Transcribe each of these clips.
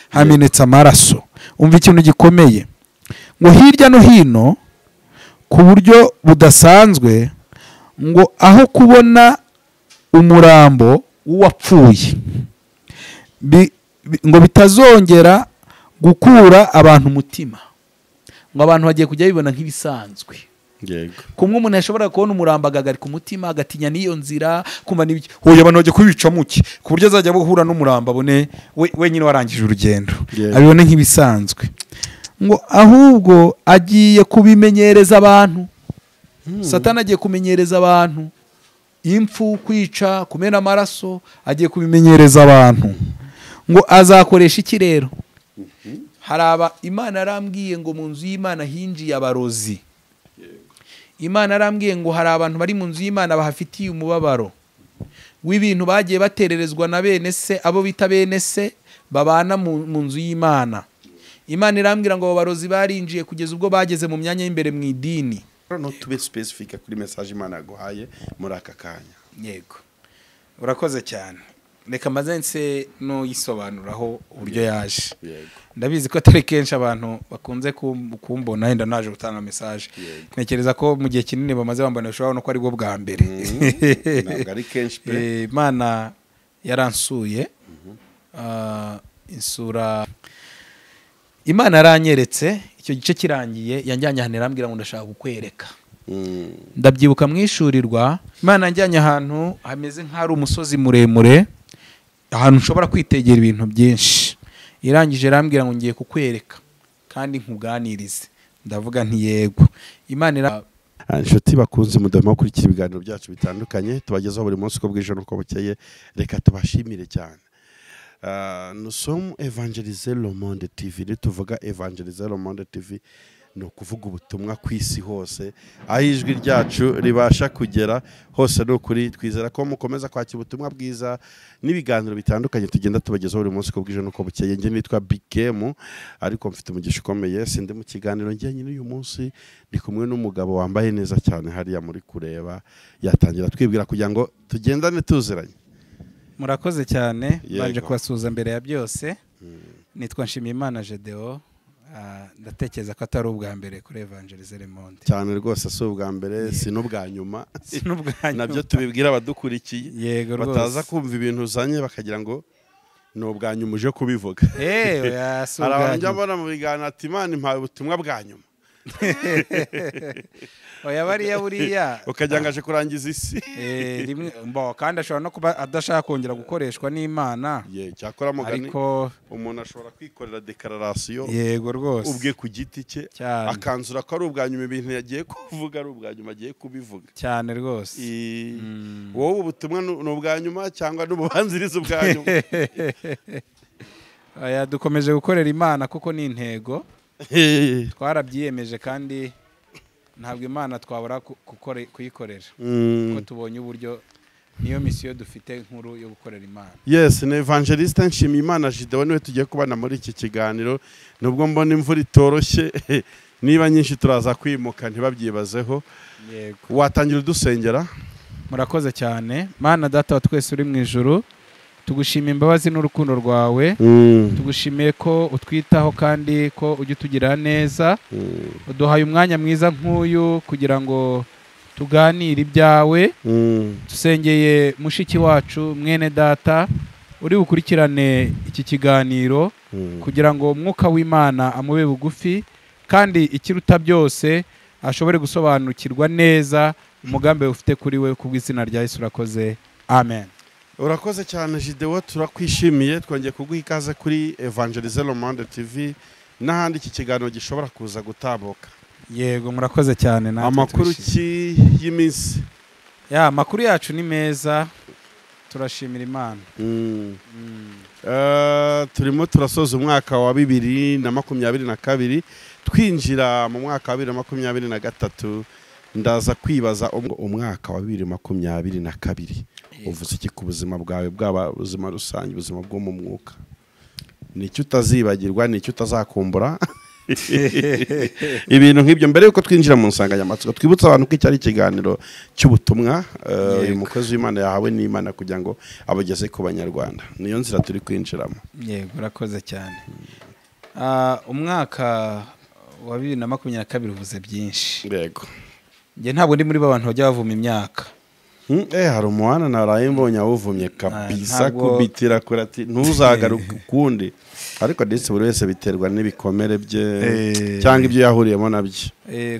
Hamenetse amaraso. Umva ikintu gikomeye, ngo hirya no hino ku buryo budasanzwe, ngo aho kubona umurambo w'uwapfuye ngo bitazongera gukura abantu umutima, ngo abantu bagiye kujya bibona nk'ibisanzwe. Kumwe umuntu yashobora kubona umurambo agagarika umutima, agatinya n'iyo nzira, kumva n'ibiki, hoya abantu bagiye kubica muki, ku buryo azajya guhura n'umurambo abone wenyine warangije urugendo, abibone nk'ibisanzwe. Ngo ahubwo agiye kubimenyereza abantu. Satani agiye kumenyereza abantu impfu, kwica, kumena amaraso, agiye kubimenyereza abantu. Ngo azakoresha iki rero? Haraba Imana arambwiye ngo mu nzu y'Imana hinjiye abarozi. Imana arambwiye ngo hari abantu bari mu nzu y'Imana bahafitiye umubabaro w'ibintu bagiye batererezwa na bene se, abo bita bene se babana mu nzu y'Imana. Imana irambwira ngo abo barozi barinjiye kugeza ubwo bageze mu myanya y'imbere mu idini. No tube specific kuri message Imana yaguhaye muri aka kanya. Yego, urakoze cyane. Reka maze nse no yisobanuraho uburyo yaje. Ndabizi ko atari kenshi abantu bakunze kumbona yenda naje gutanga message. Ntekereza ko mu gihe kinini bamaze bambona bishobora no ko ari bwo bwa mbere. Ntabwo ari kenshi pe. Imana yaransuye, insura Imana yaranyeretse icyo gice kirangiye, yanjyanye ahantu irambwira ngo ndashaka kukwereka. Ndabyibuka mwishurirwa, Imana yanjyanye ahantu hameze nk'ari umusozi muremure, ahantu ushobora kwitegera ibintu byinshi. Irangije irambwira ngo ngiye kukwereka kandi nkuganirize. Ndavuga nti yego. Imana inshuti bakunze mudahwema gukurikira ibiganiro byacu bitandukanye tubagezaho buri munsi uko bwije n'uko bukeye, reka tubashimire cyane. Nous sommes Évangéliser le Monde TV. Nituvuga Évangéliser le Monde TV ni ukuvuga ubutumwa ku isi hose, aho ijwi ryacu ribasha kugera hose. Ni ukuri twizera ko mukomeza kwakira ubutumwa bwiza n'ibiganiro bitandukanye tugenda tubagezaho buri munsi uko bwije n'uko bukeye. Njye nitwa Big Game, ariko mfite umugisha ukomeye, sindi mu kiganiro njyenyine uyu munsi, ndi kumwe n'umugabo wambaye neza cyane hariya muri kureba, yatangira twibwira kugira ngo tugendane tuziranye. Murakoze cyane, banje kubasuhuza mbere ya byose. Nitwa Nshimiyimana Gedeon. Ndatekereza ko atari ubwa mbere kuri Évangéliser le Monde. Cyane rwose, si ubwa mbere, si n'ubwa nyuma. Nabyo tubibwira abadukurikiye bataza kumva ibintu uzanye bakagira ngo ni ubwa nyuma uje kubivuga. Hari abantu njya mbona mu biganiro ati Imana impaye ubutumwa bwa nyuma. Oya bariya buriya ukajya ngaje kurangiza isi. Rimwe mbo kandi ashobora no kuba adashaka kongera gukoreshwa n'Imana. Cyakora mugani ariko umuntu ashobora kwikorera declaration, yego rwose, ubwe ku giti cye, akanzura ko ari ubwa nyuma ibintu yagiye kuvuga ari ubwa nyuma agiye kubivuga. Cyane rwose. Wowe ubutumwa ni ubwa nyuma cyangwa n'ububanziriza ubwa nyuma? Oya, dukomeje gukorera Imana kuko ni intego. Twarabyiyemeje kandi ntabwo Imana twabura kuyikorera, kuko tubonye uburyo niyo misiyo dufite nkuru yo gukorera Imana. Yes, ni Evangeliste Nshimiyimana Gedeon niwe tugiye kubana muri iki kiganiro. Nubwo mbona imvura itoroshye, niba nyinshi turaza kwimuka ntibabyibazeho. Yego. Watangira udusengera? Murakoze cyane. Mana data wa twese uri mu ijuru, tugushimiye imbabazi n'urukundo rwawe. Tugushimiye ko utwitaho kandi ko ujya utugira neza. Uduhaye umwanya mwiza nk'uyu kugira ngo tuganire ibyawe. Dusengeye mushiki wacu mwene data uri bukurikirane iki kiganiro, kugira ngo umwuka w'Imana amube bugufi, kandi ikiruta byose ashobore gusobanukirwa neza umugambi ufite kuri we, kubw'izina rya Yesu urakoze. Amen. Urakoze cyane Gedeon, turakwishimiye, twongeye kuguha ikaze kuri Évangéliser le Monde TV n'ahandi iki kiganiro gishobora kuza gutambuka. Yego, murakoze cyane. Natwe amakuru ki y'iminsi? Ya, amakuru yacu ni meza, turashimira Imana. Turimo turasoza umwaka wa 2022 twinjira mu mwaka wa 2023. Ndaza kwibaza umwaka wa 2022 uvuze iki ku buzima bwawe, bwaba ubuzima rusange, ubuzima bwo mu mwuka? Ni icyo utazibagirwa, ni icyo utazakumbura? Ibintu nk'ibyo. Mbere yuko twinjira mu nsanganyamatsiko, twibutsa abantu ko iki ari ikiganiro cy'ubutumwa uyu mukozi w'Imana yahawe n'Imana kugira ngo abugeze ku banyarwanda. Niyo nzira turi kwinjiramo. Yego, urakoze cyane. Umwaka wa 2022 uvuze byinshi. Yego. Njye ntabwo ndi muri ba bantu bajya bavuma imyaka. Hari umuhana naraye mbonye awuvumye kabisa, kubitira kure ati ntuzagaruke ukundi. Ariko ndetse buri wese biterwa n'ibikomere bye cyangwa ibyo yahuriyemo nabyo.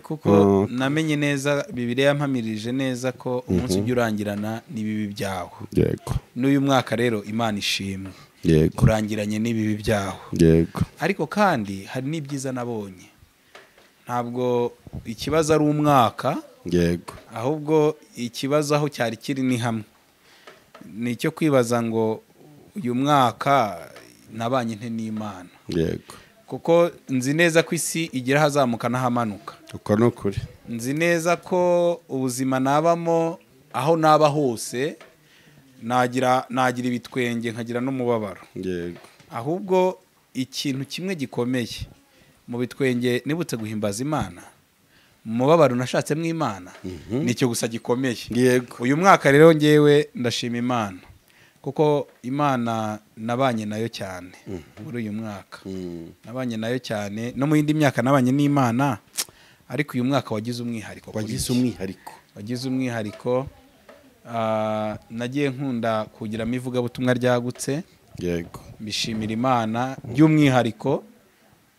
Kuko namenye neza, Bibiliya yampamirije neza ko umunsi ujya urangirana n'ibibi byawo. Yego. N'uyu mwaka rero Imana ishimwe. Yego. Kurangiranye n'ibibi byawo. Yego. Ariko kandi hari n'ibyiza nabonye. Ntabwo ikibazo ari umwaka. Yego. Ahubwo ikibazo aho cyari kiri ni hamwe. Ni icyo kwibaza ngo uyu mwaka nabanye nte n'Imana. Yego. Kuko nzi neza ko isi igira hazamuka n'ahamanuka. Uko ni ukuri. Nzi neza ko ubuzima nabamo aho naba hose nagira ibitwenge nkagira n'umubabaro. Yego. Ahubwo ikintu kimwe gikomeye mu bitwenge nibutse guhimbaza Imana, mubabaro nashatsemo Imana, nicyo gusa gikomeye. Yego. Uyu mwaka rero ngewe ndashima Imana kuko Imana nabanye nayo cyane muri uyu mwaka. Nabanye nayo cyane no mu yindi myaka nabanye n'Imana, ariko uyu mwaka wagize umwihariko. Wagize umwihariko. Nagiye nkunda kugiramo ivugabutumwa ryagutse. Yego. Mbishimira Imana by'umwihariko,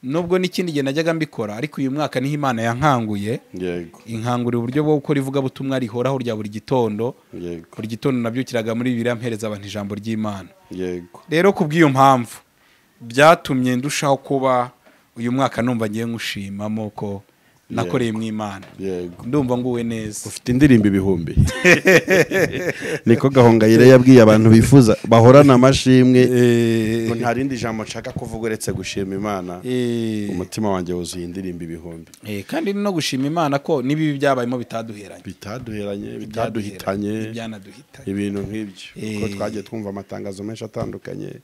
nubwo n'ikindi gihe najyaga mbikora, ariko uyu mwaka niho Imana yankanguye. Yego. Inkangurira uburyo bwo gukora ivugabutumwa rihoraho rya buri gitondo. Yego. Buri gitondo nabyukiraga muri Bibiliya mpereza abantu ijambo ry'Imana. Yego. Rero kubw'iyo mpamvu byatumye ndushaho kuba uyu mwaka numva ngiye ngushimamo ko nakoreye mu Imana. Yego. Ndumva nguwe neza. Ufite indirimbo ibihumbi. Niko Gahongayire yabwiye abantu bifuza bahorana amashimwe ngo nta rindi jambo nshaka kuvuga uretse gushima Imana. Umutima wanjye wuzuye indirimbo ibihumbi. Kandi no gushima Imana ko n'ibibi byabayemo bitaduheranye. Bitaduhitanye. Ibintu nk'ibyo. Ko twagiye twumva amatangazo menshi atandukanye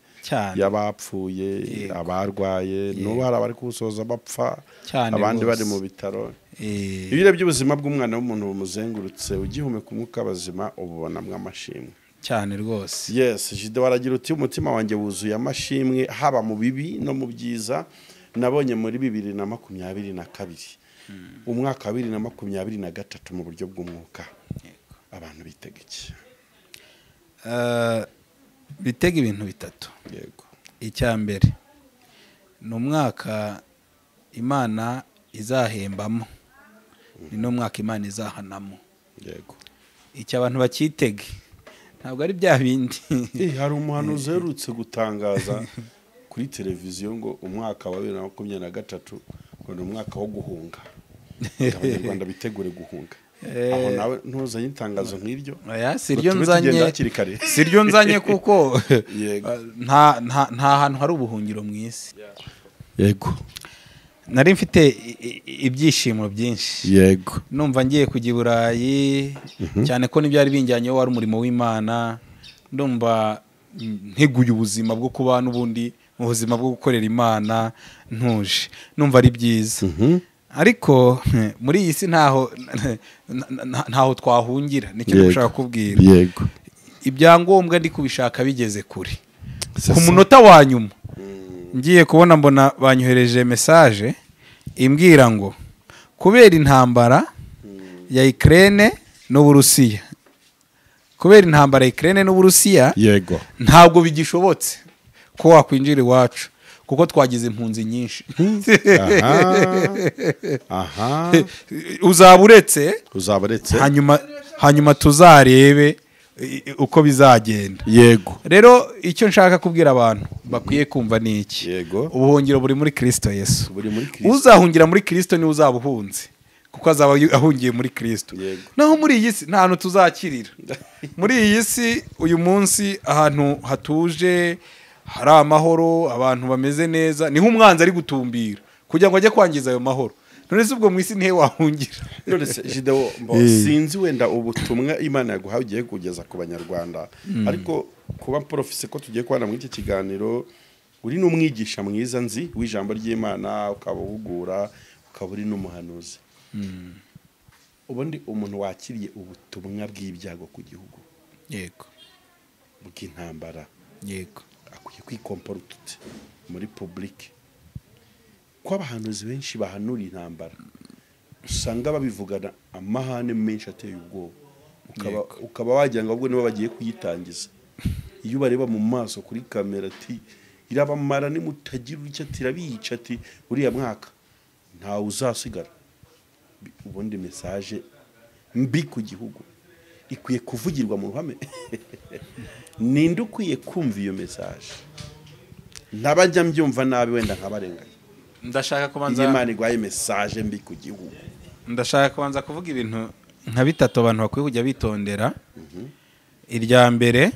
y'abapfuye, abarwaye, n'ubu hari abari kusoza bapfa, abandi bari mu bitaro. Ibire by'ubuzima bw'umwana w'umuntu bumuzengurutse, ugihumeka umwuka bazima ububonamwe amashimwe cyane rwose. Yes, Jide waragira uti umutima wanjye wuzuye amashimwe haba mu bibi no mu byiza nabonye muri 2022. Umwaka wa 2023 mu buryo bw'umwuka. Abantu bitega iki? Bitega ibintu bitatu. Yego. Icya mbere ni umwaka Imana izahembamo, ni n'umwaka Imana izahanamo. Yego. Icyo abantu bakitege ntabwo ari bya bindi. Hari umuhanuzi uherutse gutangaza kuri televiziyo ngo umwaka wa 2023 ngo ni umwaka wo guhunga. Abanyarwanda bitegure guhunga. Aho nawe ntuzanye itangazo nk'iryo? Oya, siryo nzanye. Siryo nzanye kuko nta hantu hari ubuhungiro mu isi. Yego. Nari mfite ibyishimo byinshi. Yego. Numva ngiye kujya i Burayi, cyane ko n'ibyari binjyanye wari umurimo w'Imana. Ndumva nteguye ubuzima bwo kuba n'ubundi mu buzima bwo gukorera Imana ntuje. Numva ari byiza. Ariko muri iyi si ntaho twahungira, nicyo nshaka kubwira. Yego. Ibyangombwa ndi kubishaka bigeze kure. Ku munota wa nyuma ngiye kubona mbona banyohereje message imbwira ngo kubera intambara ya Ukraine n'Uburusiya, kubera intambara ya Ukraine n'Uburusiya, yego, ntabwo bigishobotse ko wakwinjira iwacu kuko twagize impunzi nyinshi. Aha. Uzaburetse hanyuma tuzarebe uko bizagenda. Yego. Rero icyo nshaka kubwira abantu bakwiye kumva ni iki? Yego. Ubuhungiro buri muri Kristo Yesu. Buri muri Kristo. Uzahungira muri Kristo ni uzabuhunze, kuko azaba ahungiye muri Kristo. Naho muri iyi si nta hantu tuzakirira. Muri iyi si uyu munsi ahantu hatuje hari amahoro, abantu bameze neza, niho umwanzi ari gutumbira kugira ngo ajye kwangiza ayo mahoro. None se ubwo mu isi ntihe wahungira? None se Jideo, sinzi wenda ubutumwa Imana yaguhaye ugiye kugeza ku banyarwanda, ariko kuba profise ko tugiye kubana muri iki kiganiro Uri n'umwigisha mwiza nzi w'ijambo ry'Imana, ukaba uhugura, ukaba uri n'umuhanuzi. Ubundi umuntu wakiriye ubutumwa bw'ibyago ku gihugu, yego, bw'intambara, yego, akwiye kwikomporta muri public. Ko abahanuzi benshi bahanura intambara usanga babivugana amahane menshi ateye ubwoba, ukaba wagira ngo ahubwo nibo bagiye kuyitangiza. Iyo bareba mu maso kuri kamera ati irabamara nimutagira icyo ati irabica ati uriya mwaka ntawe uzasigara. Ubundi message mbi ku gihugu ikwiye kuvugirwa mu ruhame. Ninde ukwiye kumva iyo message? Ntabajya mbyumva nabi wenda nkabarenganya. Ndashaka kubanza Imana igwaye message mbi ku gihugu. Ndashaka kubanza kuvuga ibintu nka bitatu abantu bakwiye kujya bitondera. Irya mbere,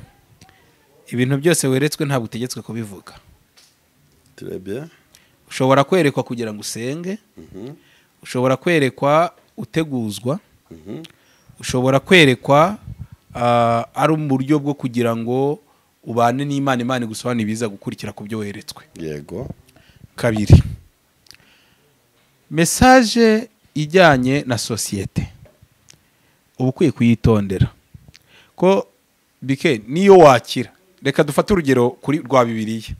ibintu byose weretswe ntabwo utegetswe kubivuga. Très bien. Ushobora kwerekwa kugira ngo usenge. Ushobora kwerekwa uteguzwa. Ushobora kwerekwa ari mu buryo bwo kugira ngo ubane n'Imana, Imana igusobanurire ibiza gukurikira ku byo weretswe. Yego. Kabiri, message ijyanye na societe uba ukwiye kuyitondera, ko bike niyo wakira. Reka dufate urugero kuri rwa Bibiliya.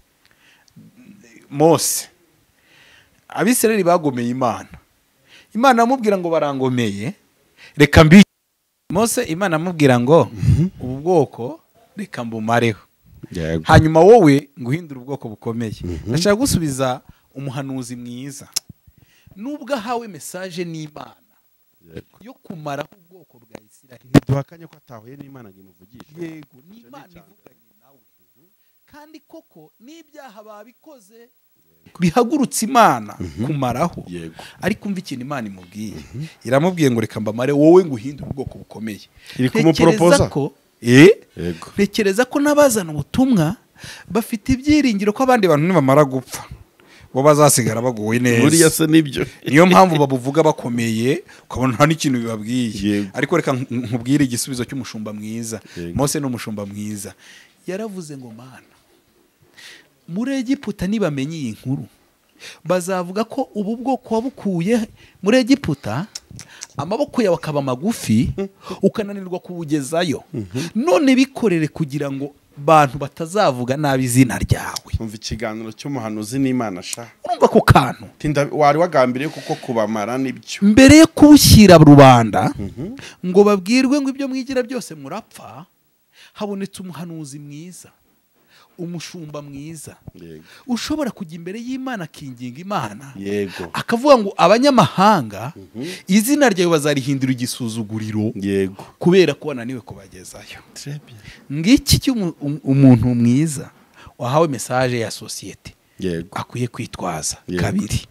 Mose, Abisirayeli bagomeye Imana. Imana amubwira ngo barangomeye, reka mbi. Mose Imana amubwira ngo ubu bwoko reka mbumareho, hanyuma wowe nguhindure ubwoko bukomeye. Ndashaka gusubiza umuhanuzi mwiza, nubwo ahawe message n'Imana yo kumaraho ubwoko bwa Isirayeli, ntiduhakanye ko atahuye n'Imana ngo imuvugishe. Yego, n'Imana ivuganye nawe, kandi koko n'ibyaha babikoze bihagurutse Imana kumaraho. Ariko umva ikintu Imana imubwiye, iramubwiye ngo reka mbamare wowe nguhindure ubwoko bukomeye. Iri kumupropoza ko ntekereza ko n'abazana ubutumwa bafite ibyiringiro ko abandi bantu nibamara gupfa bo bazasigara baguwe neza. Buriya se nibyo. Niyo mpamvu babuvuga bakomeye, ukabona nta n'ikintu bibabwiye. Ariko reka nkubwire igisubizo cy'umushumba mwiza. Mose ni umushumba mwiza. Yaravuze ngo Mana, muri Egiputa nibamenye iyi nkuru bazavuga ko ubu bwoko wabukuye muri Egiputa, amaboko yawe akaba magufi ukananirwa kubugezayo. None bikorere kugira ngo bantu batazavuga nabi izina ryawe. Umva ikiganiro cy'umuhanuzi n'Imana sha. Urumva ko kantu tinda wari wagambiriye kuko kubamara nibyo. Mbere yo kubushyira rubanda ngo babwirwe ngo ibyo mwigira byose murapfa, habonetse umuhanuzi mwiza, umushumba mwiza, ushobora kujya imbere y'Imana akinginga Imana. Yego. Akavuga ngo abanyamahanga izina ryawe bazarihindura igisuzuguriro. Yego. Kubera ko wananiwe kubagezayo. Ngiki cy'umuntu mwiza wahawe message ya societe. Yego. Akwiye kwitwaza. Kabiri,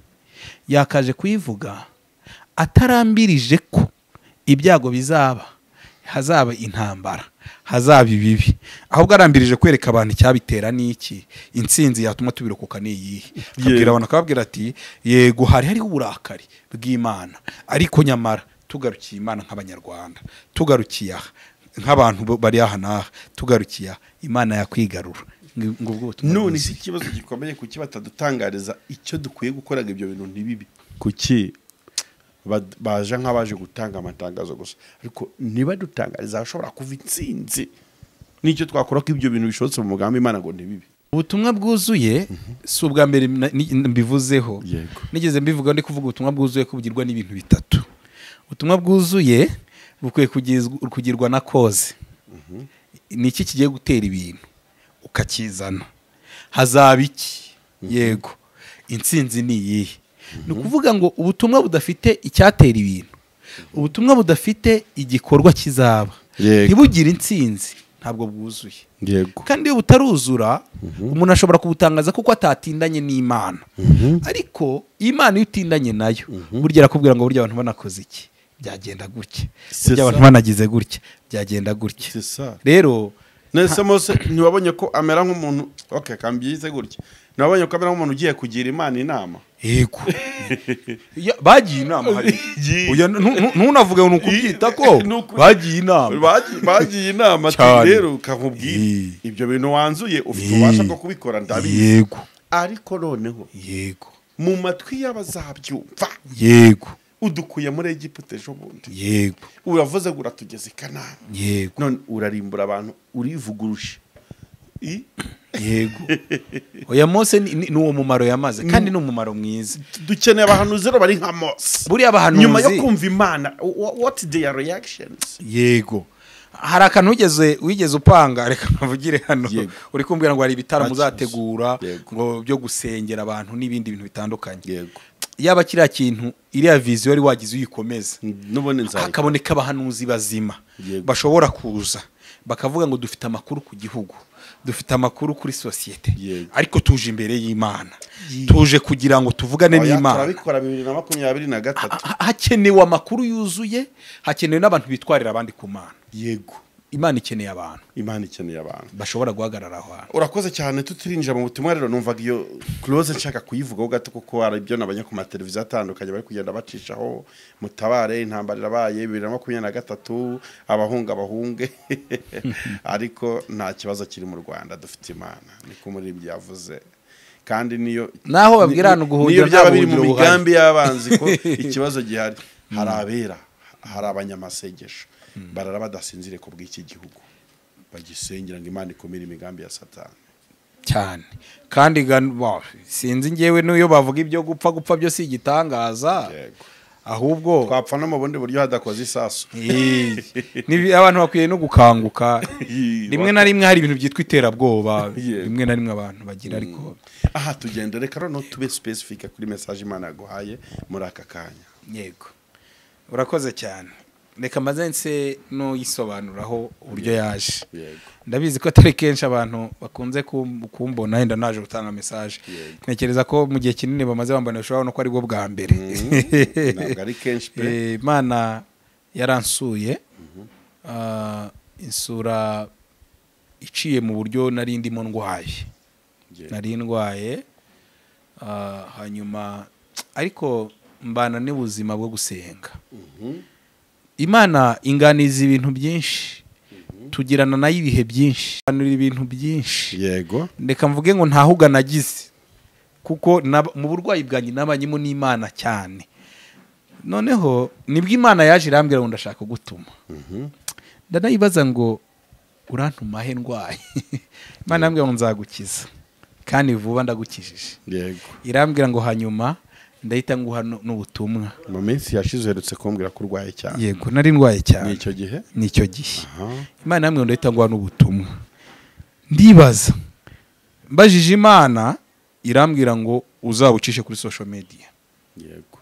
yakaje kuyivuga atarambirije ko ibyago bizaba, hazaba intambara, hazaba ibibi, ahubwo arambirije kwereka abantu icyabitera n'iki, intsinzi yatuma tubirokoka ni iyihe. Akabwira abantu, akababwira ati yego hari hariho uburakari bw'Imana, ariko nyamara tugarukiye Imana nk'abanyarwanda, tugarukiye aha nk'abantu bari aha n'aha, tugarukiye aha Imana yakwigarura. None si ikibazo gikomeye kuki batadutangariza icyo dukwiye gukora ngo ibyo bintu ntibibi? Kuki baje nk'abaje gutanga amatangazo gusa, ariko ntibadutangariza ashobora kuva intsinzi n'icyo twakora ko ibyo bintu bishobotse mu mugambi Imana ngo ntibibi? Ubutumwa bwuzuye si ubwa mbere mbivuzeho. Nigeze mbivuga ndi kuvuga ubutumwa bwuzuye ko bugirwa n'ibintu bitatu. Ubutumwa bwuzuye bukwiye kugirwa na koze. Ni iki kigiye gutera ibintu ukakizana, hazaba iki? Yego, intsinzi ni iyihe? Ni ukuvuga ngo ubutumwa budafite icyatera ibintu, ubutumwa budafite igikorwa kizaba, ntibugire intsinzi, ntabwo bwuzuye. Kandi iyo butaruzura umuntu ashobora kubutangaza kuko atatindanye n'Imana. Ariko Imana iyo utindanye nayo, burya arakubwira ngo burya abantu banakoze iki byagenda gutya, burya abantu banagize gutya byagenda gutya. Rero nese Mose ntiwabonye ko amera nk'umuntu, okay kambyize gutya, ntiwabonye ko amera nk'umuntu ugiye kugira Imana inama? Yego. Bagiye inama hari. Oya ntunavuge ngo nukubyita ko bagiye inama. Bagiye inama ati rero kakubwira ibyo bintu wanzuye ufite ububasha bwo kubikora ndabizi. Yego. Ariko noneho yego mu matwi y'abazabyumva, yego udukuye muri Egiputa ejo bundi, yego uravuze ngo uratugeze i Kanani, yego none urarimbura abantu, urivuguruje. Yego. Oya, Mose ni uwo mumaro yamaze, kandi ni umumaro mwiza. Dukeneye abahanuzi rero bari nka Mose. Buriya abahanuzi nyuma yo kumva Imana, what their reactions? Yego. Hari akantu wigeze upanga, reka nkavugire hano. Uri kumbwira ngo hari ibitaramo uzategura ngo byo gusengera abantu n'ibindi bintu bitandukanye. Yego. Yaba kiriya kintu, iriya vision wari wagize uyikomeza, nubone nzayikora. Hakaboneka abahanuzi bazima bashobora kuza bakavuga ngo dufite amakuru ku gihugu, dufite amakuru kuri sosiyete, ariko tuje imbere y'Imana, tuje kugira ngo tuvugane n'Imana. Turabikora 2023. Hakenewe amakuru yuzuye, hakenewe n'abantu bitwarira abandi ku Mana. Yego. Imana ikeneye abantu. Imana ikeneye abantu bashobora guhagarara aho hantu. Urakoze cyane. Tutirinjira mu butumwa rero, numvaga iyo close nshaka kuyivugaho gato, kuko hari ibyo nabonye ku mateleviziyo atandukanye bari kugenda bacishaho, mutabare intambara irabaye 2023, abahunga abahunge. Ariko nta kibazo kiri mu Rwanda, dufite Imana, niko muri ibyo yavuze. Kandi niyo naho babwira hano guhungira, niyo byaba biri mu migambi y'abanzi ko ikibazo gihari, hari abera, hari abanyamasengesho barara badasinzire ku bw'iki gihugu, bagisengera ngo Imana ikomere imigambi ya Satani cyane. Kandi sinzi ngewe n'uyo bavuga ibyo gupfa gupfa byo si igitangaza, ahubwo twapfa no mu bundi buryo hadakoze isasu. Abantu bakwiye no gukanguka. Rimwe na rimwe hari ibintu byitwa iterabwoba, rimwe na rimwe abantu bagira, ariko aha tugenda. Reka noneho tube specific kuri message Imana yaguhaye muri aka kanya. Yego, urakoze cyane. Reka maze nse n'uyisobanuraho uburyo yaje. Ndabizi ko atari kenshi abantu bakunze kumbona wenda naje gutanga message. Ntekereza ko mu gihe kinini bamaze bambona, bishobora no ko ari bwo bwa mbere. Ntabwo ari kenshi pe. Imana yaransuye, insura iciye mu buryo nari ndimo ndwaye. Nari ndwaye, hanyuma ariko mbana n'ubuzima bwo gusenga. Imana inganiza ibintu byinshi, tugirana nayo ibihe byinshi, ibintu byinshi. Yego. Ndeka mvuge ngo ntahuga nagize, kuko mu burwayi bwanjye nabanyemo n'Imana cyane. Noneho nibwo Imana yaje irambwira ngo ndashaka kugutuma. Ndanayibaza ngo urantuma he ndwaye? Imana irambwira ngo nzagukiza, kandi vuba ndagukijije. Yego. Irambwira ngo hanyuma ndahita nguha n'ubutumwa. Mu minsi yashize uherutse kumbwira ko urwaye cyane. Yego, nari ndwaye cyane. Ni icyo gihe? Ni icyo gihe. Imana yambwiye ngo ndahita nguha n'ubutumwa. Ndibaza, mbajije Imana irambwira ngo uzabucishe kuri social media. Yego.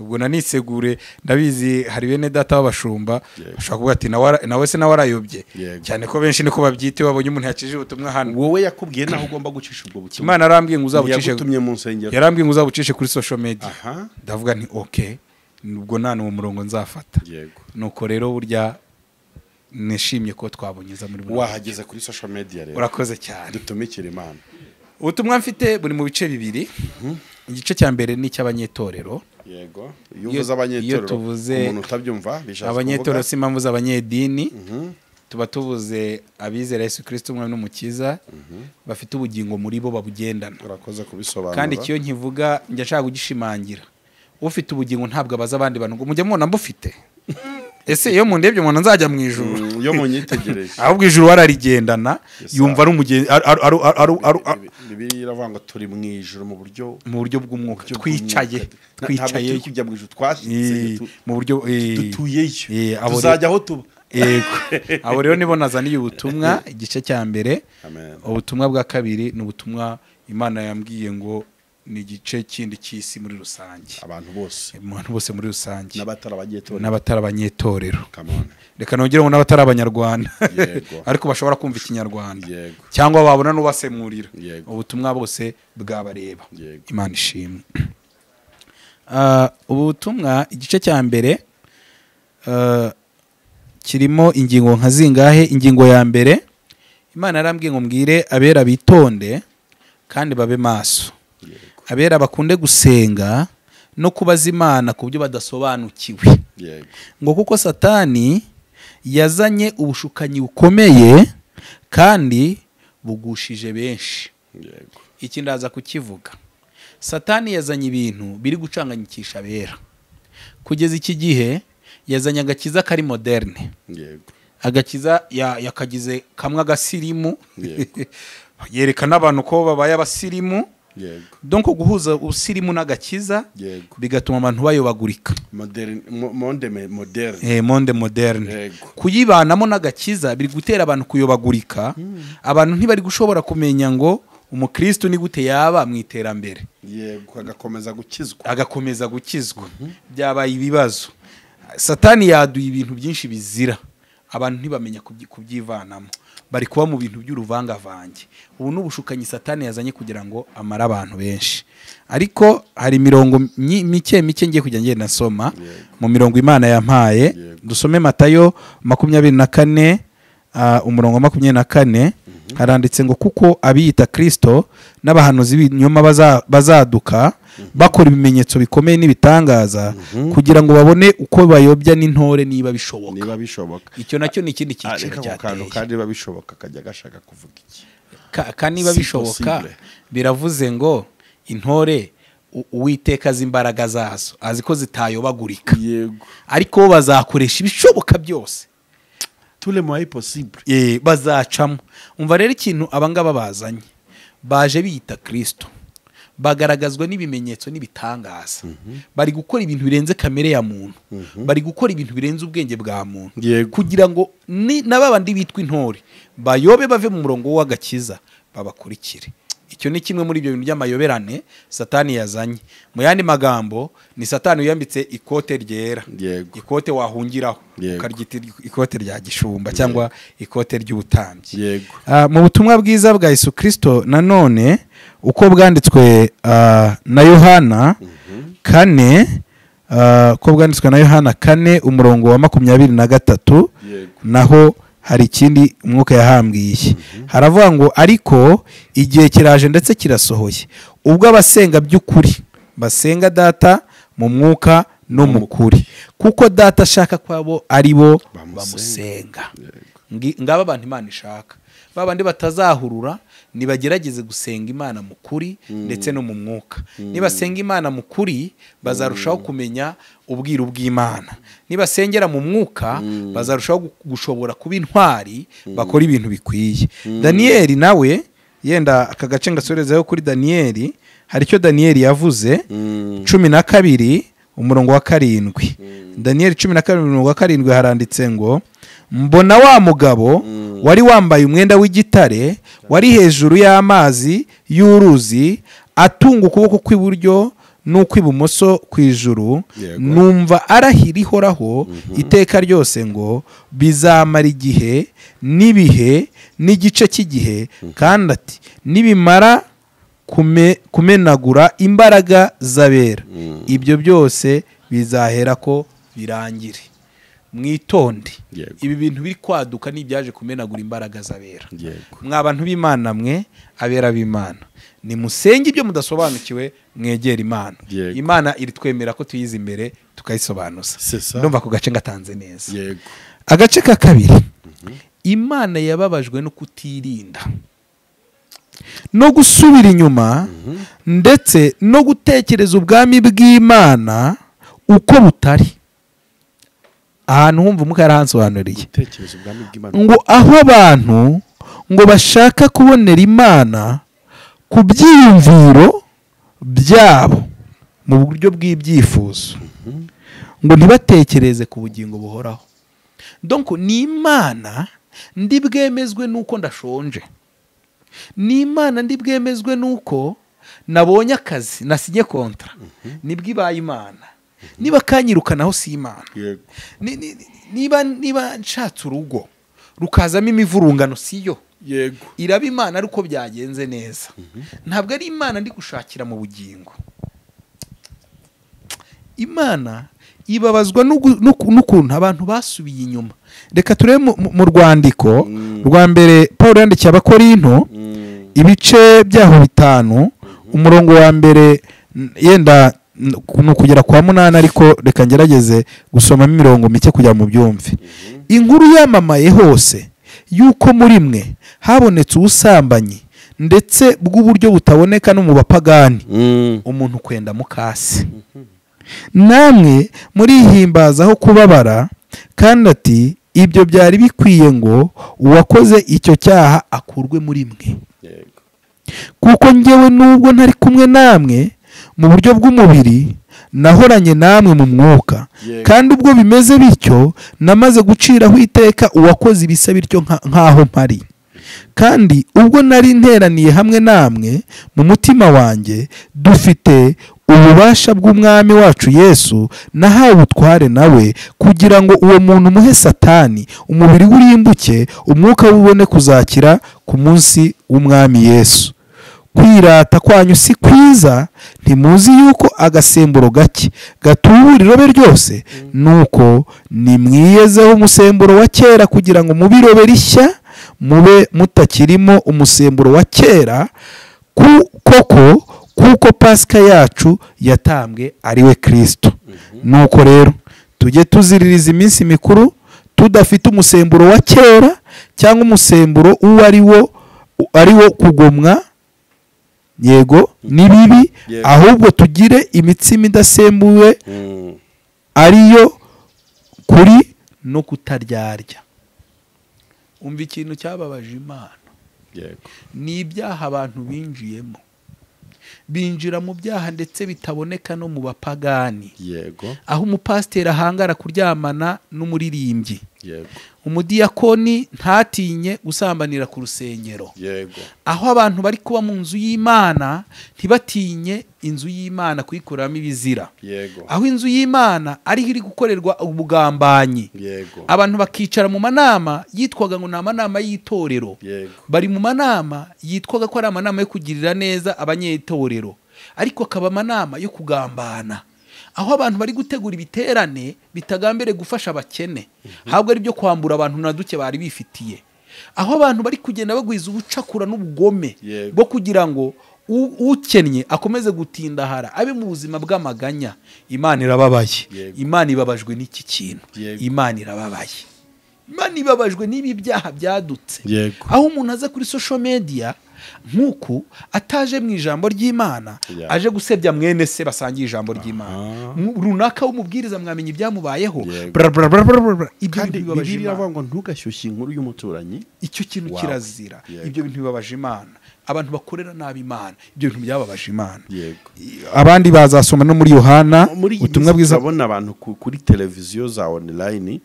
Ubwo nanisegure, ndabizi hari bene data b'abashumba bashobora kuvuga ati nawe se nawe arayobye, cyane ko benshi niko babyite babonye umuntu yakije ubutumwa hano. Wowe yakubwiye naho ugomba gucisha ubwo butumwa. Imana arambwiye ngo uzabucishe, yagutumye mu nsengero, yarambwiye ngo uzabucishe kuri social media. Ndavuga nti okay, ubwo nta uwo murongo nzafata. Yego. Nuko rero burya nishimye ko twabonyeza muri buno. Wahageze kuri social media rero. Urakoze cyane. Dutumikire Imana. Ubutumwa mfite buri mu bice bibiri. Igice cya mbere ni icy'abanyetorero. Yego. Iyo uvuze abanyetorero, umuntu utabyumva bishatse abanyetorero si impamvu z'abanyedini. Tuba tuvuze abizera Yesu Kristo umwami n'umukiza, bafite ubugingo muri bo babugendana. Urakoze kubisobanura. Kandi ikiyo nkivuga njya nshaka kugishimangira, ufite ubugingo ntabwo abaza abandi bantu ngo mujye mubona mbufite. Ese iyo mundebye umuntu nzajya mu ijuru? Iyo munyitegereje. Ahubwo ijuru wararigendana, yumva ari umugenzi, Bibiliya iravuga ngo turi mu ijuru mu buryo bw'umwuka, twicaye turi kujya mu ijuru, twashitse mu buryo dutuyeyo, tuzajya aho tuba. Yego. Abo rero nibo nazaniye ubutumwa, igice cya mbere. Ubutumwa bwa kabiri ni ubutumwa Imana yambwiye ngo ni igice kindi cy'isi muri rusange, abantu bose, abantu bose muri rusange, n'abatari abanyetorero. Reka nongere ngo n'abatari abanyarwanda, ariko bashobora kumva ikinyarwanda cyangwa babona n'ubasemurira, ubutumwa bose bwabareba. Imana ishimwe. Ubutumwa igice cya mbere kirimo ingingo nka zingahe? Ingingo ya mbere, Imana yarambwiye ngo mbwire abera bitonde kandi babe maso. Abera bakunde gusenga no kubaza Imana ku byo badasobanukiwe. Ngo kuko Satani yazanye ubushukanyi bukomeye kandi bugushije benshi. Iki ndaza kukivuga. Satani yazanye ibintu biri gucanganyikisha abera. Kugeza iki gihe yazanye agakiza kari moderne. Yego. Agakiza yakagize kamwe agasirimu. Yerekana abantu ko babaye abasirimu. Yego. Donc guhuza ubusirimu n'agakiza bigatuma abantu bayobagurika. Moderne, monde moderne. Monde moderne. Kuyibanamo n'agakiza biri gutera abantu kuyobagurika. Abantu ntibari gushobora kumenya ngo umukristo ni gute yaba mu iterambere. Yego, agakomeza gukizwa. Agakomeza gukizwa. Byabaye ibibazo. Satani yaduye ibintu byinshi bizira. Abantu ntibamenya kubyivanamo. Bari kuba mu bintu by'uruvangavange. Ubu n'ubushukanyi Satani yazanye kugira ngo amara abantu benshi. Ariko hari imirongo mike mike ngiye kujya ngenda nasoma mu mirongo Imana yampaye. Dusome Matayo 24 umurongo 24 haranditse ngo kuko abiyita Kristo n'abahanuzi b'ibinyoma bazaduka bakora ibimenyetso bikomeye n'ibitangaza kugira ngo babone uko bayobya n'intore niba bishoboka. Niba bishoboka. Icyo nacyo ni ikindi cyiciro cyateye. Kandi niba bishoboka kajya gashaka kuvuga iki? Ka niba bishoboka biravuze ngo intore Uwiteka azi imbaraga zazo, azi ko zitayobagurika. Yego. Ariko bazakoresha ibishoboka byose. Tous les moyens possibles. Bazacamo. Umva rero ikintu abangaba bazanye. Baje biyita Kristo. Bagaragazwa n'ibimenyetso n'ibitangaza. Bari gukora ibintu birenze kamere ya muntu. Bari gukora ibintu birenze ubwenge bwa muntu. Kugira ngo n'ababandi bitwa intore bayobe bave mu murongo w'agakiza babakurikire. Icyo ni kimwe muri ibyo bintu by'amayoberane Satani yazanye. Mu yandi magambo ni Satani wiyambitse ikote ryera. Ikote wahungiraho ukaryita ikote rya gishumba cyangwa ikote ry'ubutambyi. Mu butumwa bwiza bwa Yesu Kristo nanone uko bwanditswe na Yohana 4 uko bwanditswe na Yohana 4 umurongo wa 23 naho hari ikindi umwuka yahambwiye. Haravuga ngo ariko igihe kiraje ndetse kirasohoye ubwo abasenga by'ukuri basenga Data mu mwuka no mu kuri, kuko Data ashaka kwabo ari bo bamusenga. Ngaba abantu Imana ishaka, babandi batazahurura nibagerageze gusenga Imana mu kuri ndetse no mu mwuka. Nibasenga Imana mu kuri bazarushaho kumenya ubwiru bw'Imana. Nibasengera mu mwuka bazarushaho gushobora kuba intwari bakora ibintu bikwiye. Danieli nawe yenda aka gace ngasorezayo kuri Danieli, hari icyo Danieli yavuze 12 umurongo wa 7. Danieli 12 umurongo wa 7 haranditse ngo mbona wa mugabo wari wambaye umwenda w'igitare wari hejuru y'amazi y'uruzi atunga ukuboko kw'iburyo n'ukw'ibumoso kw'ijuru, numva arahira ihoraho iteka ryose ngo bizamara igihe n'ibihe n'igice cy'igihe, kandi ati nibimara kumenagura imbaraga z'abera ibyo byose bizahera ko birangire. Mwitonde, ibi bintu biri kwaduka n'ibyaje kumenagura imbaraga z'abera. Mwa bantu b'Imana mwe, abera b'Imana, nimusenge ibyo mudasobanukiwe, mwegera Imana. Imana iri twemera ko tuyize imbere tukayisobanuza. Ndumva ku gace ngatanze neza. Agace ka kabiri, Imana yababajwe no kutirinda no gusubira inyuma ndetse no gutekereza ubwami bw'Imana uko butari. Ahantu humva umwuka yarahansobanuriye ngo aho abantu ngo bashaka kubonera Imana ku byiyumviro byabo mu buryo bw'ibyifuzo, ngo ntibatekereze ku bugingo buhoraho. Donc ni Imana ndi bwemezwe nuko ndashonje, ni Imana ndi bwemezwe nuko nabonye akazi nasinye kontra, nibwo ibaye Imana. Niba kanyirukanaho si Imana. Niba nshatse urugo rukazamo imivurungano siyo. Yego. Iraba Imana ariko byagenze neza. Ntabwo ari Imana ndi gushakira mu bugingo. Imana ibabazwa n'ukuntu abantu basubiye inyuma. Reka turebe mu rwandiko rwa mbere Paul yandikiye Abakorinto ibice byaho 5 umurongo wa mbere yenda kugera kwa 8, ariko reka ngerageze gusoma imirongo mike kugira mu byumve. Inkuru yamamaye hose yuko muri mwe habonetse ubusambanyi, ndetse bw'uburyo butaboneka no mu bapagani, umuntu kwenda mukase. Namwe murihimbazaho kubabara, kandi ati ibyo byari bikwiye ngo uwakoze icyo cyaha akurwe muri mwe. Kuko njyewe nubwo ntari kumwe namwe mu buryo bw'umubiri, nahoranye namwe mu mwuka, kandi ubwo bimeze bityo namaze guciraho iteka uwakoze ibisa bityo nkaho mpari. Kandi ubwo nari nteraniye hamwe namwe mu mutima wanjye, dufite ububasha bw'umwami wacu Yesu, nahawe ubutware nawe, kugira ngo uwo muntu muhe Satani, umubiri urimbuke, umwuka wubone kuzakira ku munsi w'umwami Yesu. Kwirata kwanyu si kwiza, ntimuzi yuko agasemburo gake gatubura irobe ryose? Nuko nimwiyezeho umusemburo wa kera, kugira ngo mube irobe rishya, mube mutakirimo umusemburo wa kera, koko kuko Pasika yacu yatambwe ari we Kristo. Nuko rero tujye tuziririza iminsi mikuru tudafite umusemburo wa kera, cyangwa umusemburo uwo ari wo kugomwa, yego ni bibi, ahubwo tugire imitsima idasembuwe, ariyo kuri no kutaryarya. Umva ikintu cyababaje Imana. Ni ibyaha abantu binjiyemo, binjira mu byaha ndetse bitaboneka no mu bapagani. Aho umupasiteri ahangara kuryamana n'umuririmbyi, umudiyakoni ntatinye gusambanira ku rusengero, aho abantu bari kuba mu nzu y'Imana ntibatinye inzu y'Imana kuyikuramo ibizira, aho inzu y'Imana ariho iri gukorerwa ubugambanyi, abantu bakicara mu manama yitwaga ngo ni amanama y'itorero, bari mu manama yitwaga ko ari amanama yo kugirira neza abanyetorero, ariko akaba amanama yo kugambana. Aho abantu bari gutegura ibiterane bitagambere gufasha abakene, ahubwo ari byo kwambura abantu na duke bari bifitiye. Aho abantu bari kugenda bagwiza ubucakura n'ubugome bwo kugira ngo ukennye akomeze gutindahara, abe mu buzima bw'amaganya. Imana irababaye. Imana ibabajwe n'iki kintu. Imana irababaye. Imana ibabajwe n'ibi byaha byadutse. Aho umuntu aza kuri social media nkuku ataje mu ijambo ry'Imana, aje gusebya mwene se basangiye ijambo ry'Imana runaka, umubwiriza mwamenye ibyamubayeho, ibyo bintu bibabaje Imana. Ngo ntugashyushye inkuru y'umuturanyi, icyo kintu kirazira. Ibyo bintu bibabaje Imana. Abantu bakorera nabi Imana, ibyo bintu byababaje Imana. Abandi bazasoma no muri Yohana ubutumwa bwiza. Urabona abantu kuri televiziyo za online,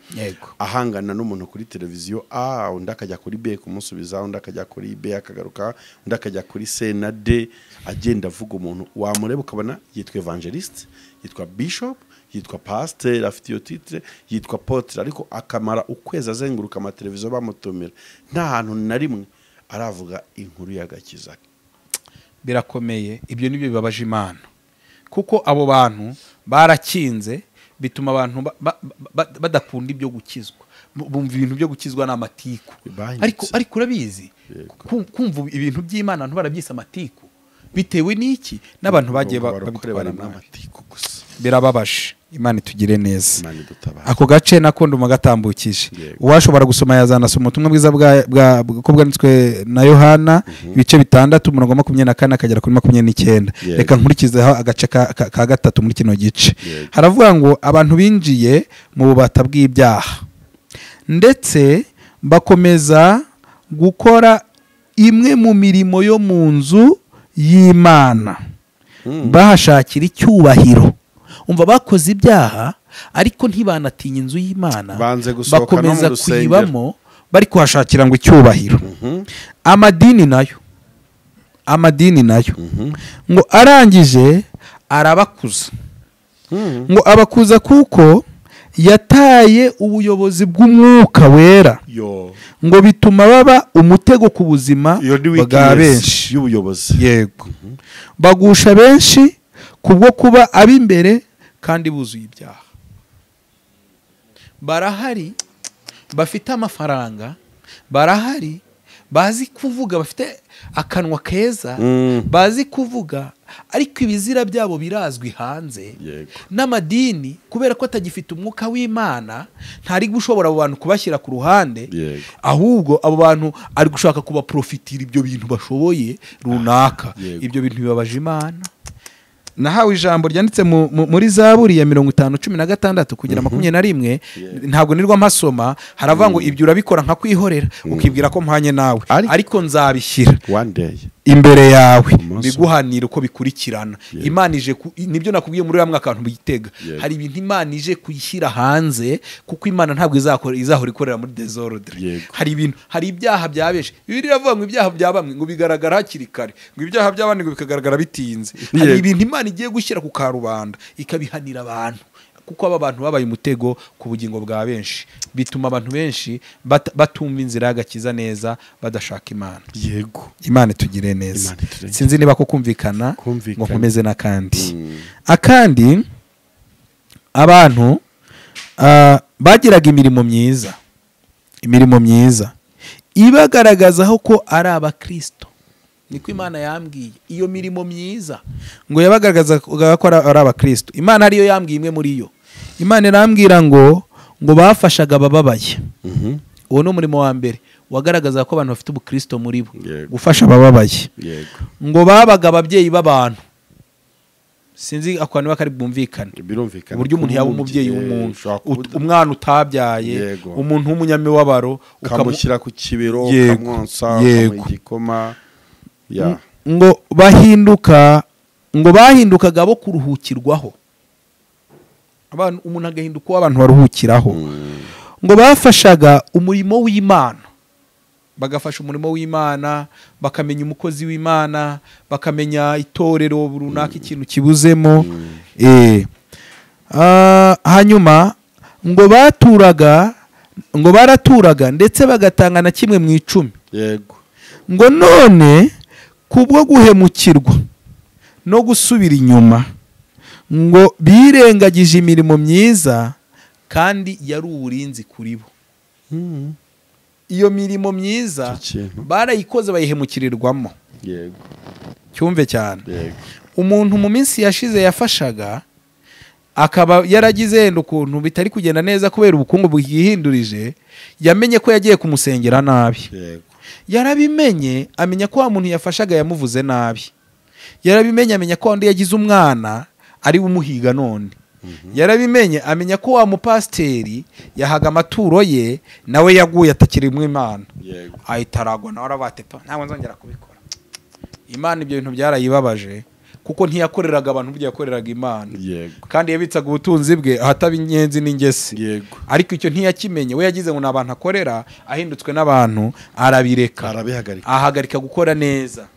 ahangana n'umuntu kuri televiziyo A, undi akajya kuri B kumusubiza, undi akajya kuri B akagaruka, undi akajya kuri C na D, agenda avuga umuntu wamureba ukabona yitwa evangelist, yitwa bishop, yitwa pasteur, afite iyo titre, yitwa apotre, ariko akamara ukwezi azenguruka amateleviziyo bamutumira, nta hantu na rimwe aravuga inkuru y'agakiza. Birakomeye. Ibyo nibyo bibabaje Imana, kuko abo bantu barakinze, bituma abantu badakunda ibyo gukizwa, bumva ibintu byo gukizwa n'amatiku. Ariko urabizi, kumva ibintu by'Imana abantu barabyisa amatiku, bitewe n'iki? N'abantu bagiye babitwara n'amatiku gusa. Birababaje. Imana itugire neza. Ako gace nako nduma gatambukije. Uwashobora gusoma yazanasoma ubutumwa bwiza bwa bwanditswe na Yohana ibice 6 umurongo 24 akagera kuri 29. Reka nkurikizeho agace ka gatatu muri kino gice. Haravuga ngo abantu binjiye mu bubata bw'ibyaha, ndetse bakomeza gukora imwe mu mirimo yo mu nzu y'Imana, bahashakira icyubahiro. Umva, bakoze ibyaha ariko ntibanatinya inzu y'Imana, bakomeza kuyibamo bari kuhashakira ngo icyubahiro. Amadini nayo ngo arangije arabakuza, ngo abakuza kuko yataye ubuyobozi bw'umwuka wera, ngo bituma baba umutego ku buzima bwa benshi. Yego, bagusha benshi kubwo kuba ab'imbere kandi buzuye ibyaha. Barahari bafite amafaranga, barahari bazi kuvuga, bafite akanwa keza, bazi kuvuga, Ariko ibizira byabo birazwi hanze n'amadini, kubera ko atagifite umwuka w'Imana ntari gushobora abo bantu kubashyira ku ruhande, ahubwo abo bantu ari gushaka kubaprofitira ibyo bintu bashoboye runaka. Ibyo bintu bibabaje Imana. Nahawe ijambo ryanditse muri Zaburi ya 50:16 kugera 21, ntabwo nirwa mpasoma, haravuga ngo ibyo urabikora nka kwihorera ukibwira ko mpanye nawe, ariko nzabishyira one day imbere yawe biguhanira uko bikurikirana. Imana ije, nibyo nakubwiye muri ya mwaka abantu bitega, hari ibintu Imana ije kuyishyira hanze, kuko Imana ntabwo izahora ikorera muri desordre. Hari ibintu, hari ibyaha byabeshe. Bibiliya iravuga ngo ibyaha bya bamwe ngo bigaragara hakiri kare, ngo ibyaha by'abandi ngo bikagaragara bitinze. Hari ibintu Imana igiye gushyira ku karubanda ikabihanira abantu, kuko aba bantu babaye umutego ku bugingo bwa benshi, bituma abantu benshi batumva inzira y'agakiza neza, badashaka Imana. Yego, Imana itugire neza. Sinzi niba ko kumvikana ngo nkomeze n'akandi. Akandi, abantu bagiraga imirimo myiza, imirimo myiza ibagaragazaho ko ari abakristo. Niko Imana yambwiye, iyo mirimo myiza ngo yabagaragazaga ko ari abakristo. Imana ariyo yambwiye imwe muri yo. Imana irambwira ngo bafashaga abababaye. Uwo ni umurimo wa mbere wagaragaza ko abantu bafite ubukristo muri bo, gufasha abababaye. Ngo babaga ababyeyi b'abantu. Sinzi akantu bakari bumvikane, uburyo umuntu yaba umubyeyi w'umuntu, umwana utabyaye, umuntu w'umunyamibabaro, ukamushyira ku kibero, ukamwonsa, ukamuha igikoma. Ngo bahinduka, ngo bahindukaga bo kuruhukirwaho. Abantu, umuntu agahinduka uwo abantu baruhukiraho. Ngo bafashaga umurimo w'Imana, bagafasha umurimo w'Imana, bakamenya umukozi w'Imana, bakamenya itorero runaka ikintu kibuzemo. Hanyuma ngo baturaga, ngo baraturaga ndetse bagatanga na kimwe mu 10. Yego. Ngo none kubwo guhemukirwa no gusubira inyuma, ngo birengagije imirimo myiza kandi yari uburinzi kuri bo. Iyo mirimo myiza barayikoze bayihemukirirwamo. Yego, cyumve cyane. Umuntu mu minsi yashize yafashaga akaba yaragize yenda ukuntu bitari kugenda neza kubera ubukungu bwihindurije, yamenye ko yagiye kumusengera nabi. Yarabimenye amenya ko wa muntu yafashaga yamuvuze nabi. Yarabimenye amenya ko undi yagize umwana ari umuhiga none. Yarabimenye amenya ko wa mupasteri yahaga amaturo ye nawe yaguye atakiri mu Imana. Ahita aragwa nawe arabatepa, ntabwo nzongera kubikora. Imana ibyo bintu byarayibabaje, kuko ntiyakoreraga abantu burya yakoreraga Imana. Kandi yabitsaga ubutunzi bwe ahataba inyenzi n'ingesi. Ariko icyo ntiyakimenye, we yagize ngo n'abantu akorera, ahindutswe n'abantu arabireka, ahagarika gukora neza.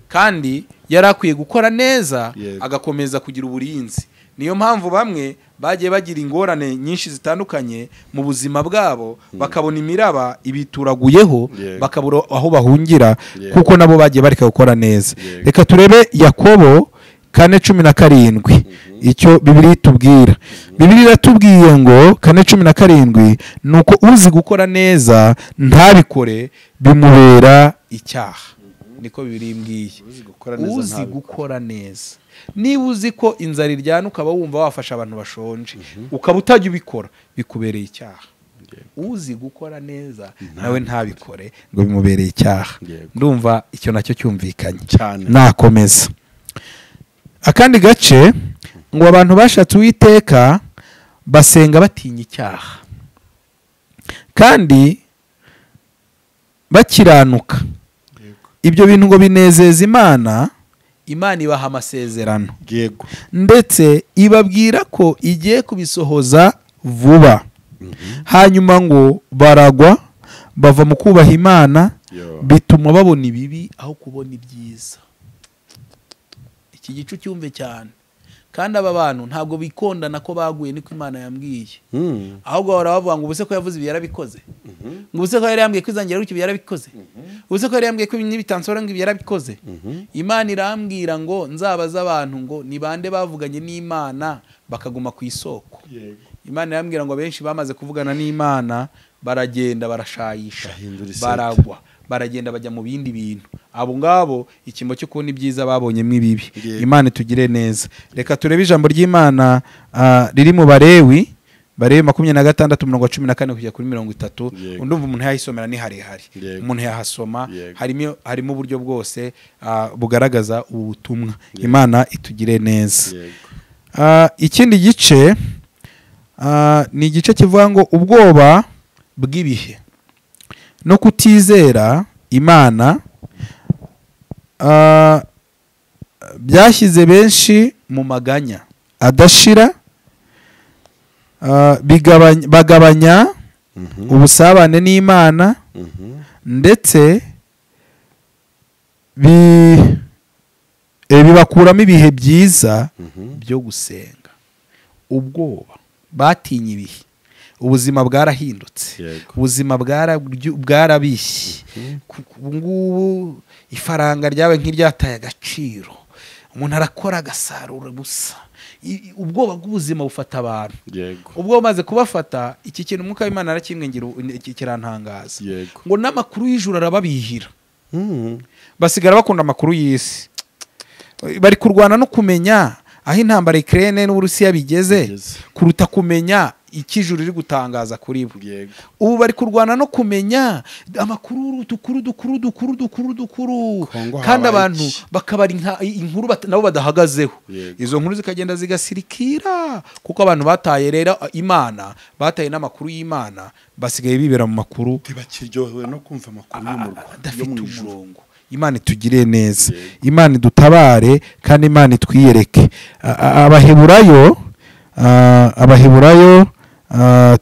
Kandi yari akwiye gukora neza agakomeza kugira uburinzi. Niyo mpamvu bamwe bagiye bagira ingorane nyinshi zitandukanye mu buzima bwabo, bakabona imiraba ibituraguyeho, bakabura aho bahungira, kuko nabo bagiye bareka gukora neza. Reka turebe Yakobo 4:17 icyo Bibiliya itubwira. Bibiliya iratubwiye ngo 4:17 nuko uzi gukora neza ntabikore bimubera icyaha. Niko Bibiliya imbwiye. Uzi gukora neza. Niba uzi ko inzara iryana ukaba wumva wafasha abantu bashonje, ukaba utajya ubikora, bikubereye icyaha. Uzi gukora neza nawe ntabikore ngo bimubereye icyaha. Ndumva icyo nacyo cyumvikanye cyane. Nakomeza akandi gace, ngo abantu bashatse Uwiteka basenga batinya icyaha kandi bakiranuka. Ibyo bintu ngo binezeza Imana. Imana ibaha amasezerano. Yego. Ndetse ibabwira ko igiye kubisohoza vuba. Hanyuma ngo baragwa bava mu kubaha Imana, bituma babona ibibi aho kubona ibyiza. Iki gicu cyumve cyane. Kandi aba bantu ntabwo bikondana ko baguye, niko Imana yambwiye. Ahubwo bahora bavuga ngo ubuse ko yavuze ibi yarabikoze, ngo ubuse ko yari yambwiye ko izangira gutyo yarabikoze, ubuse ko yari yambwiye ko nibitansora ngo ibi yarabikoze. Imana irambwira ngo nzabaza abantu ngo ni bande bavuganye n'Imana bakaguma ku isoko. Imana irambwira ngo benshi bamaze kuvugana n'Imana baragenda barashayisha, baragwa, baragenda bajya mu bindi bintu. Abo ngabo ikimbo cyo kubona ibyiza babonyemo ibibi. Imana itugire neza. Reka turebe ijambo ry'Imana riri mu Balewi, Balewi 26 umurongo wa 14 kugera kuri 30. Undumva umuntu yayisomera ni harehare, umuntu yahasoma, harimo uburyo bwose bugaragaza ubu butumwa. Imana itugire neza. Ikindi gice ni igice kivuga ngo ubwoba bw'ibihe no kutizera Imana byashyize benshi mu maganya adashira, bagabanya ubusabane n'Imana, ndetse bibakuramo ibihe byiza byo gusenga. Ubwoba, batinye ibihe, ubuzima bwarahindutse, ubuzima bwarabishye. Ubu ngubu ifaranga ryawe nk'iryataye agaciro, umuntu arakora agasarura gusa. Ubwoba bw'ubuzima bufata abantu. Ubwo bumaze kubafata, iki kintu Umwuka w'Imana arakimwingira, kirantangaza ngo n'amakuru y'ijuru arababihira. Basigara bakunda amakuru y'isi, bari kurwana no kumenya aho intambara Ukraine n'Uburusiya bigeze kuruta kumenya ikijuru riri gutangaza kuri bo. Ubu bari kurwana no kumenya amakuru dukuru dukuru dukuru dukuru dukuru, kandi abantu bakabara inkuru nabo badahagazeho. Izo nkuru zikagenda zigasirikira, kuko abantu bataye rero Imana, bataye n'amakuru y'Imana, basigaye bibera mu makuru, ntibakiryohewe no kumva amakuru y'umurwa adafite umurongo. Imana itugire neza, Imana idutabare, kandi Imana itwiyereke. Abaheburayo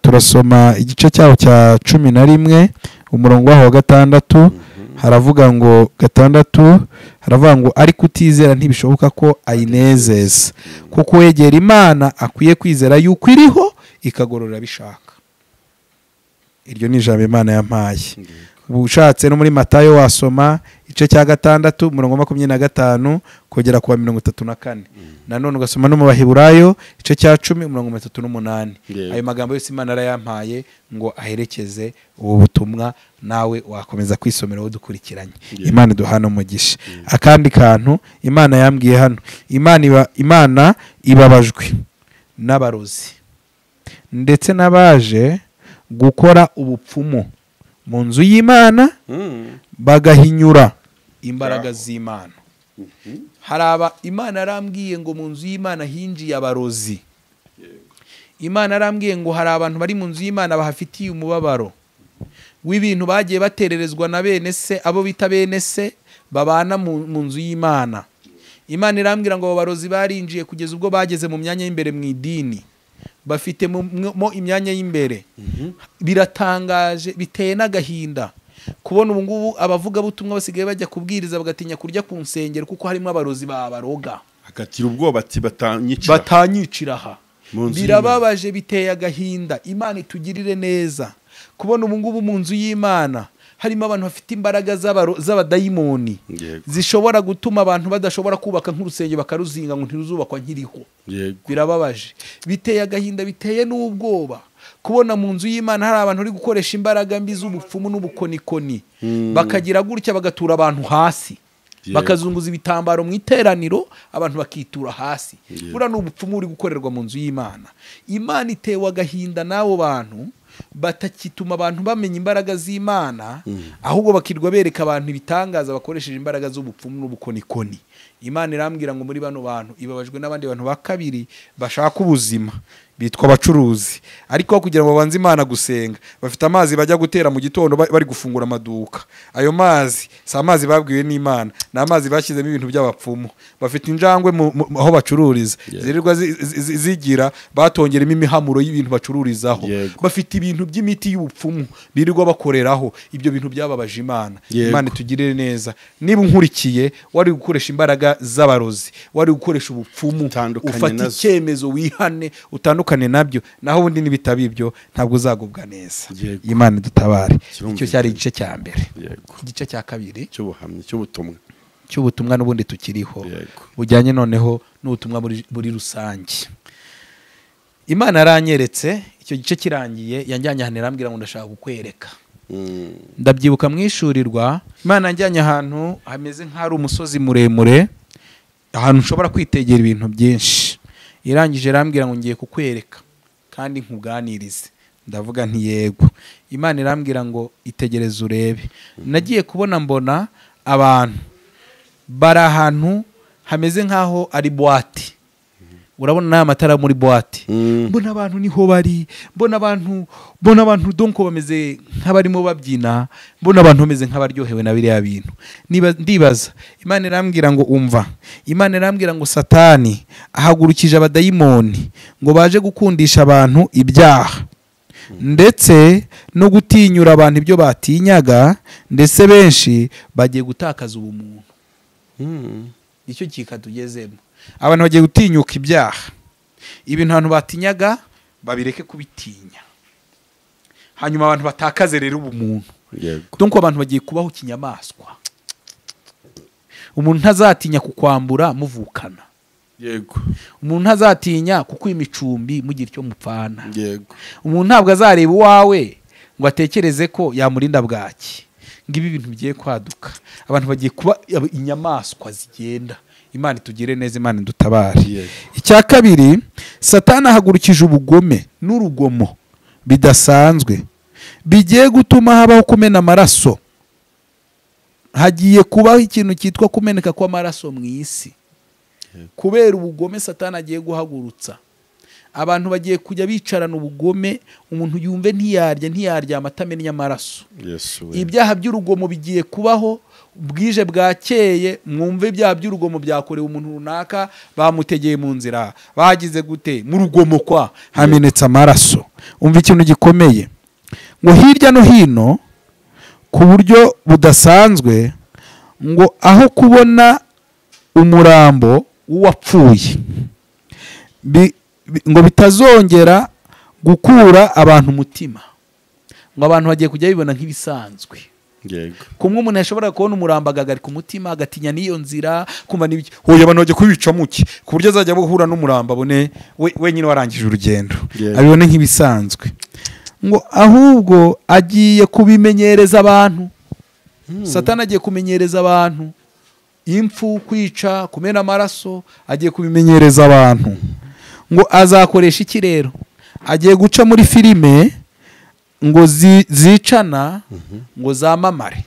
turasoma igice cyaho cya 11 umurongo waho wa 6, haravuga ngo 6 haravuga ngo ariko utizera ntibishoboka ko ayinezeza, kuko wegera Imana akwiye kwizera yuko iriho ikagorora bishaka. Iryo ni ijambo Imana yampaye. Ushatse no muri Matayo wasoma igice cya 6 umurongo 25 kugera ku 34. Nanone ugasoma no mu Baheburayo igice cya 10 umurongo 38. Ayo magambo yose Imana yarayampaye ngo aherekeze ubu butumwa, nawe wakomeza kwisomera wowe dukurikiranye. Imana iduhana umugisha. Akandi kantu Imana yambwiye hano, Imana ibabajwe n'abarozi ndetse n'abaje gukora ubupfumu mu nzu y'Imana, bagahinyura imbaraga z'Imana. Haraba Imana arambwiye ngo mu nzu y'Imana hinjiye abarozi. Imana arambwiye ngo hari abantu bari mu nzu y'Imana bahafitiye umubabaro w'ibintu bagiye batererezwa na bene se, abo bita bene se babana mu nzu y'Imana. Imana irambwira ngo abo barozi barinjiye kugeza ubwo bageze mu myanya y'imbere mu idini, bafite mo imyanya y'imbere. Biratangaje, biteye n'agahinda kubona ubu ngubu abavugabutumwa basigaye bajya kubwiriza bagatinya kurya ku nsengero kuko harimo abarozi babaroga, akagira ubwoba ati batanyicira aha. Birababaje, biteye agahinda. Imana itugirire neza kubona ubu ngubu mu nzu y'Imana harimo abantu bafite imbaraga z'abadayimoni zishobora gutuma abantu badashobora kubaka nk'urusengero bakaruzinga ngo ntiruzubakwa nkiriho. Birababaje, biteye agahinda, biteye n'ubwoba kubona mu nzu y'Imana hari abantu bari gukoresha imbaraga mbi z'ubupfumu n'ubukonikoni, bakagira gutya bagatura abantu hasi, bakazunguza ibitambaro mu iteraniro, abantu bakitura hasi. Buriya ni ubupfumu buri gukorerwa mu nzu y'Imana. Imana itewe agahinda n'abo bantu batakituma abantu bamenya imbaraga z'Imana, ahubwo bakirwa bereka abantu ibitangaza bakoresheje imbaraga z'ubupfumu n'ubukonikoni. Imana irambwira ngo muri bano bantu ibabajwe n'abandi bantu ba kabiri bashaka ubuzima bitwa abacuruzi, ariko kugira ngo babanze Imana gusenga bafite amazi bajya gutera mu gitondo bari gufungura amaduka. Ayo mazi si amazi babwiwe n'Imana, ni amazi bashyizemo ibintu by'abapfumu. Bafite injangwe aho bacururiza zirirwa zigira, batongeremo imihamuro y'ibintu bacururizaho. Bafite ibintu by'imiti y'ubupfumu birirwa bakoreraho. Ibyo bintu byababaje Imana. Imana itugirire neza. Niba unkurikiye wari gukoresha imbaraga z'abarozi, wari gukoresha ubupfumu, ufata icyemezo wihane, utandukane nabyo, naho ubundi nibitaba ibyo ntabwo uzagubwa neza. Imana idutabare. Icyo cyari igice cya mbere. Igice cya kabiri cy'ubuhamya cy'ubutumwa n'ubundi tukiriho bujyanye noneho n'ubutumwa muri rusange. Imana yaranyeretse icyo gice kirangiye, yanjyanye ahantu irambwira ngo ndashaka kukwereka. Ndabyibuka mwishurirwa Imana njyanye ahantu hameze nk'ari umusozi muremure, ahantu ushobora kwitegera ibintu byinshi. Irangije irambwira ngo ngiye kukwereka kandi nkuganirize. Ndavuga nti yego. Imana irambwira ngo itegereze urebe. Nagiye kubona mbona abantu bari ahantu hameze nk'aho ari boîte. Urabona n'aya matara muri boîte. Mbona abantu niho bari, mbona abantu donc bameze nk'abarimo babyina, mbona abantu bameze nk'abaryohewe na biriya bintu. Ndibaza Imana irambwira ngo umva. Imana irambwira ngo Satani ahagurukije abadayimoni ngo baje gukundisha abantu ibyaha, ndetse no gutinyura abantu ibyo batinyaga, ndetse benshi bagiye gutakaza ubumuntu. Icyo kikatugezemo. Abantu bagiye gutinyuka ibyaha, ibintu abantu batinyaga babireke kubitinya, hanyuma abantu batakaze rero ubumuntu. Donc abantu bagiye kubaho kinyamaswa. Umuntu ntazatinya kukwambura muvukana. Yego. Umuntu ntazatinya kukwima icumbi mugira icyo mupfana. Yego. Umuntu ntabwo azareba uwawe ngo atekereze ko yamurinda bwaki. Ngibi ibintu bigiye kwaduka. Abantu bagiye kuba inyamaswa zigenda. Imana itugire neza, Imana idutabare. Icya kabiri, Satani ahagurukije ubugome n'urugomo bidasanzwe bigiye gutuma habaho kumena amaraso. Hagiye kubaho ikintu cyitwa kumeneka kw'amaraso mu isi. Kubera ubugome Satani agiye guhagurutsa. Abantu bagiye kujya bicarana ubugome, umuntu yumve ntiyarya ntiyaryama atamennye amaraso. Ibyaha by'urugomo bigiye kubaho, bwije bwakeye mwumve ibyaha by'urugomo byakorewe umuntu runaka, bamutegeye mu nzira, bagize gute mu rugomo kwa hamenetse amaraso. Umva ikintu gikomeye, ngo hirya no hino ku buryo budasanzwe, ngo aho kubona umurambo w'uwapfuye ngo bitazongera gukura abantu umutima, ngo abantu bagiye kujya bibona nk'ibisanzwe. Yego. Kumwe umuntu yashobora kubona umurambo agagarika umutima, agatinya n'iyo nzira, kumva n'ibiki. Hoya abantu bagiye kubica muki ku buryo azajya guhura n'umurambo abone wenyine warangije urugendo, abibone nk'ibisanzwe. Ngo ahubwo agiye kubimenyereza abantu. Satani agiye kumenyereza abantu impfu, kwica, kumena amaraso, agiye kubimenyereza abantu. Ngo azakoresha iki rero? Agiye guca muri filime ngo zicana, ngo zamamare.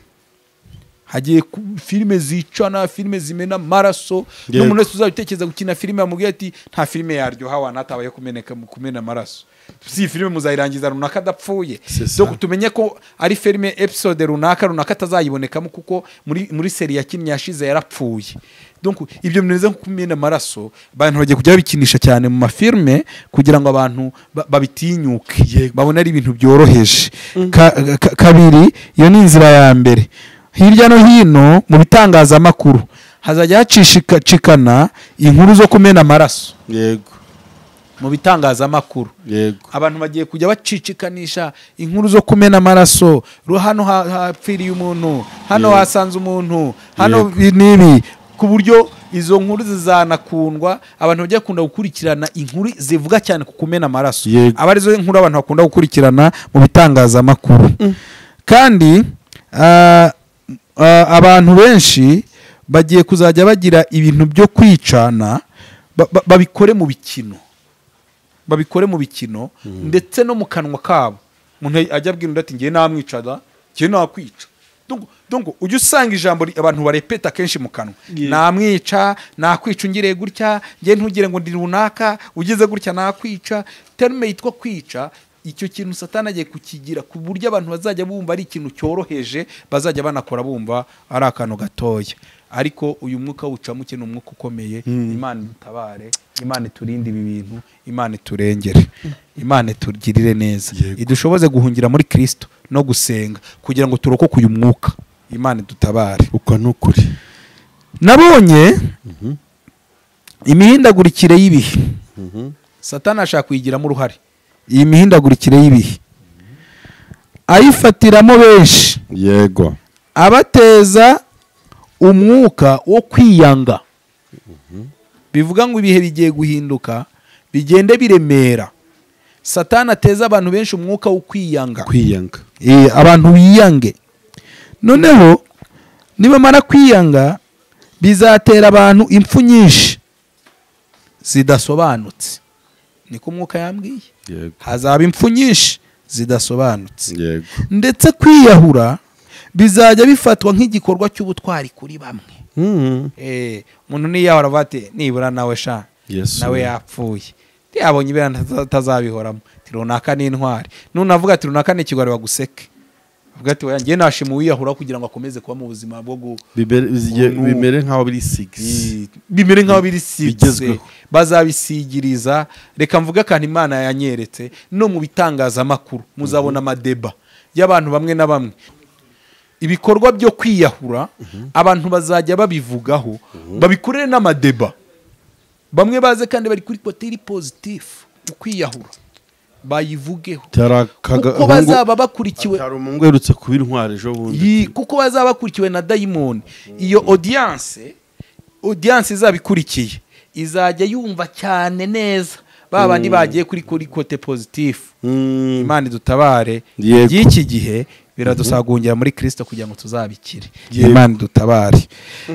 Hagiye filime zicana, filime zimena amaraso. N'umuntu wese uzabitekereza gukina filime amubwiye ati nta filime yaryoha wanatabaye kumeneka kumena amaraso. Si filime muzayirangiza runaka adapfuye. Donc tumenye ko ari filime episode runaka runaka atazayibonekamo kuko muri seri yakinnye yashize yarapfuye. Donc ibyo bimeze nko kumena amaraso, abantu bagiye kujya bikinisha cyane mu mafilme kugira ngo abantu babitinyuke, babone ari ibintu byoroheje. Kabiri, iyo ni inzira ya mbere. Hirya no hino mu bitangazamakuru hazajya hacishikana inkuru zo kumena amaraso. Yego. Mu bitangazamakuru. Yego. Abantu bagiye kujya bacicikanisha inkuru zo kumena amaraso. Hano hapfiriye umuntu, hano hasanze umuntu, hano nibi, ku buryo izo nkuru zizanakundwa. Abantu bajya kunda gukurikirana inkuru zivuga cyane ku kumena amaraso. Aba arizo inkuru abantu bakunda gukurikirana mu bitangazamakuru. Kandi abantu benshi bagiye kuzajya bagira ibintu byo kwicana, babikore mu bikino. Babikore mu bikino ndetse no mu kanwa kabo. Umuntu ajya abwira undi ati ngiye namwicaga, ngiye nakwica. Donc ujya usanga ijambo abantu barepeta kenshi mu kanwa. Namwica, nakwica ungire gutya, ngiye ntugire ngo ndi runaka, ugize gutya nakwica. Terme yitwa kwica, icyo kintu Satani agiye kukigira ku buryo abantu bazajya bumva ari ikintu cyoroheje, bazajya banakora bumva ari akantu gatoya. Ariko uyu mwuka wucamuke ni umwuka ukomeye. Imana idutabare, Imana iturinde ibi bintu, Imana iturengere, Imana itugirire neza, idushoboze guhungira muri Kristo no gusenga kugira ngo turokoke uyu mwuka. Imana idutabare. Uko nukuri. Nabonye imihindagurikire y'ibihe. Satani ashaka kuyigiramo uruhare. Iyi mihindagurikire y'ibihe ayifatiramo benshi. Yego. Abateza umwuka wo kwiyanga. Bivuga ngo ibihe bigiye guhinduka, bigende biremera. Satani ateza abantu benshi umwuka wo kwiyanga. Kwiyanga. Abantu biyange. Noneho nibamara kwiyanga bizatera abantu impfu nyinshi zidasobanutse. Niko Umwuka yambwiye. Hazaba impfu nyinshi zidasobanutse. Ndetse kwiyahura bizajya bifatwa nk'igikorwa cy'ubutwari kuri bamwe. Umuntu niyahura bate nibura nawe sha nawe yapfuye. Yabonye ibera tazabihoramo. Runaka ni intwari. None avuga ati runaka ni ikigwari baguseke. Avuga ati oya ngiye nashima uwiyahura kugira ngo akomeze kuba mu buzima bwo bimere nkaho biri 6. Bimere nkaho biri 6. Bazabisigiriza. Reka mvuga kandi Imana yanyeretse no mu bitangazamakuru muzabona amadeba y'abantu bamwe na bamwe. Ibikorwa byo kwiyahura abantu bazajya babivugaho babikorere n'amadeba. Bamwe baze kandi bari kuri côté positif ukwiyahura bayivugeho kuko bazaba bakurikiwe. Hari umungu yerutse kuba intwari ejo bundi kuko bazaba bakurikiwe na dayimoni. Iyo audience izabikurikiye izajya yumva cyane neza babandi bagiye kuri côté positif. Imana idutabare. Y'iki gihe biradusagungera muri Kristo kugira ngo tuzabikire. Imana idutabare.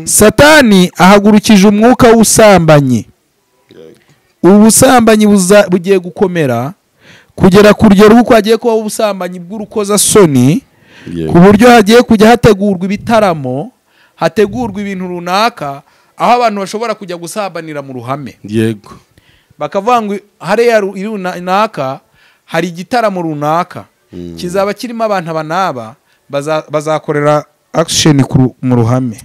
Satani ahagurukije umwuka w'ubusambanyi. Ubusambanyi bugiye gukomera kugera ku rugero rw'uko hagiye kuba ubusambanyi bw'urukozasoni, ku buryo hagiye kujya hategurwa ibitaramo, hategurwa ibintu runaka aho abantu bashobora kujya gusambanira mu ruhame. Yego. Bakavuga ngo hariya runaka hari igitaramo runaka kizaba kirimo abantu abanaba bazakorera action mu ruhame.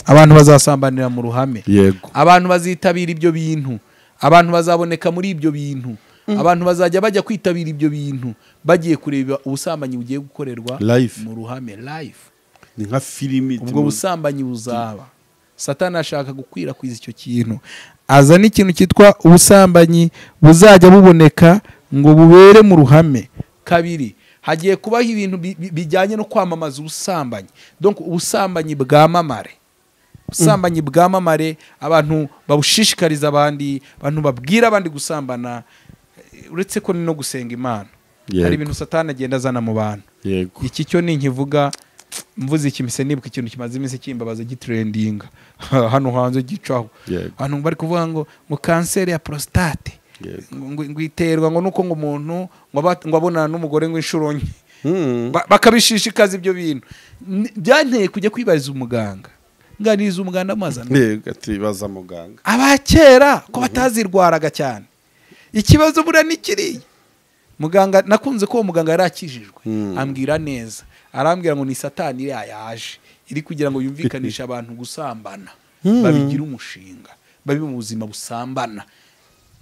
Abantu bazasambanira mu ruhame. Yego. Abantu bazitabira ibyo bintu. Abantu bazaboneka muri ibyo bintu. Abantu bazajya bajya kwitabira ibyo bintu bagiye kureba ubusambanyi bugiye gukorerwa mu ruhame live. Ni nka filimi. Ubwo busambanyi buzaba. Satani ashaka gukwirakwiza icyo kintu. Azana ikintu cyitwa ubusambanyi buzajya buboneka ngo bubere mu ruhame. Kabiri, hagiye kubaho ibintu bijyanye no kwamamaza ubusambanyi. Donc ubusambanyi bwamamare. Ubusambanyi bwamamare, abantu babushishikariza abandi, abantu babwira abandi gusambana, uretse ko ni no gusenga Imana. Hari ibintu Satani agenda azana mu bantu. Iki cyo ni nkivuga mvuze iki mise nibuka ikintu kimaze iminsi kimbabaza gitrendinga hano hanze gicaho. Abantu bari kuvuga ngo mu kanseri ya prostate ngo iterwa ngo nuko ngo umuntu ngo abonana n'umugore ngo inshuro nke. Bakabishishikaza ibyo bintu. Byanteye kujya kwibariza umuganga. Nganiriza umuganda amazana. Yego ati baza muganga. Abakera ko batazirwaraga cyane. Ikibazo bura nikiriye. Muganga nakunze ko muganga yarakijijwe. Ambwira neza. Arambwira ngo ni Satani iriya yaje iri kugira ngo yumvikanishe abantu gusambana. Babigira umushinga. Babi mu buzima busambana.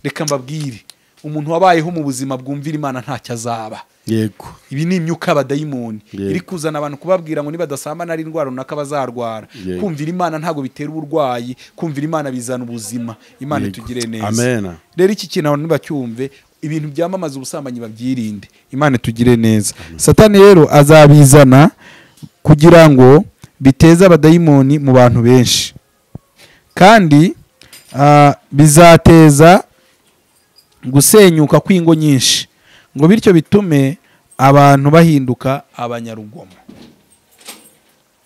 Reka mbabwire, umuntu wabayeho mu buzima bwumvira Imana ntacyo azaba. Yego. Ibi ni imyuka abadayimoni iri kuzana abantu kubabwira ngo nibadasambana ari indwara runaka bazarwara. Kumvira Imana ntago bitera uburwayi, kumvira Imana bizana ubuzima. Imana itugire neza. Amen. Rero iki kintu abantu nibacyumve, ibintu byamamaza ubusambanyi babyirinde. Imana itugire neza. Satani rero azabizana kugira ngo biteze abadayimoni mu bantu benshi. Kandi bizateza gusenyuka kw'ingo nyinshi, ngo bityo bitume abantu bahinduka abanyarugomo.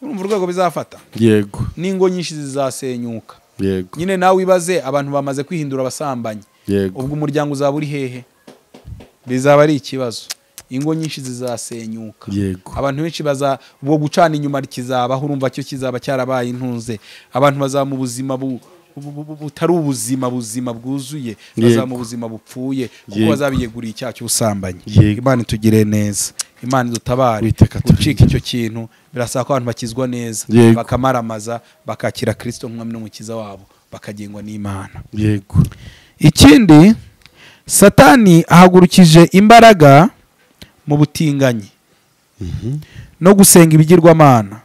Urumva urwego bizafata? Yego. N'ingo nyinshi zizasenyuka. Yego. Nyine nawe ibaze abantu bamaze kwihindura abasambanyi. Yego. Ubwo umuryango uzaba uri hehe? Bizaba ari ikibazo. Ingo nyinshi zizasenyuka. Yego. Abantu benshi baza ubwo gucana inyuma kizabaho, urumva cyo kizaba cyarabaye intunze. Abantu bazaba mu buzima butari ubuzima buzima bwuzuye, bazaba mu buzima bupfuye kuko bazabiyeguriye icyaha cy'ubusambanyi. Imana itugire neza. Imana idutabare. Gucika icyo kintu birasaba ko abantu bakizwa neza, bakamaramaza, bakakira Kristo nk'umwami n'umukiza wabo, bakagengwa n'Imana. Yego. Ikindi, Satani ahagurukije imbaraga mu butinganyi no gusenga ibigirwamana.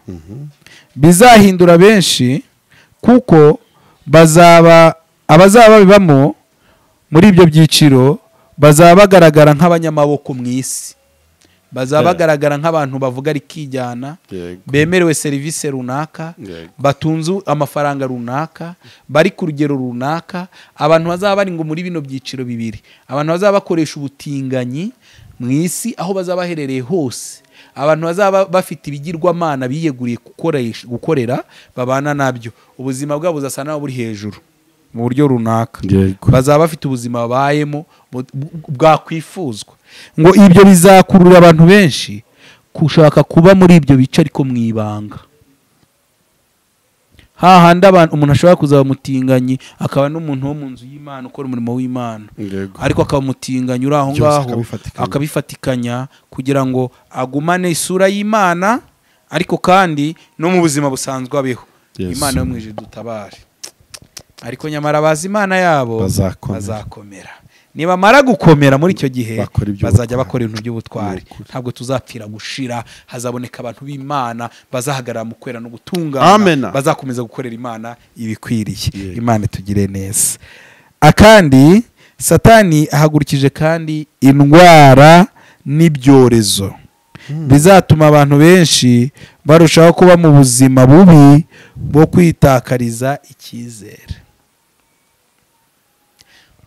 Bizahindura benshi kuko bazaba abazaba babibamo muri ibyo byiciro bazaba bagaragara nk'abanyamaboko mu isi. Bazaba bagaragara nk'abantu bavuga rikijyana, bemerewe serivisi runaka, batunze amafaranga runaka, bari ku rugero runaka. Abantu bazaba bari ngo muri bino byiciro bibiri, abantu bazaba bakoresha ubutinganyi mu isi aho bazaba baherereye hose, Abantu bazaba bafite ibigirwamana biyeguriye gukorera babana nabyo, ubuzima bwabo buzasa naho buri hejuru mu buryo runaka. Bazaba bafite ubuzima babayemo bwakwifuzwa. Ngo ibyo bizakurura abantu benshi gushaka kuba muri ibyo bice ariko mu ibanga. Hahandi abantu umuntu ashobora kuzaba mutinganyi akaba n'umuntu wo mu nzu y'Imana ukora umurimo w'Imana, ariko akaba mutinganyi uri aho ngaho akabifatikanya kugira ngo agumane isura y'Imana, ariko kandi no mu buzima busanzwe abeho. Imana yo mu ijuru dutabare. Ariko nyamara bazi Imana yabo bazakomera. Nibamara gukomera muri icyo gihe bazajya bakora ibintu by'ubutwari. Ntabwo tuzapfira gushira, hazaboneka abantu b'Imana bazahagarara mu kwera no gutungana, bazakomeza gukorera Imana ibikwiriye. Imana itugire neza. Akandi Satani ahagurukije kandi indwara n'ibyorezo bizatuma abantu benshi barushaho kuba mu buzima bubi bwo kwitakariza icyizere.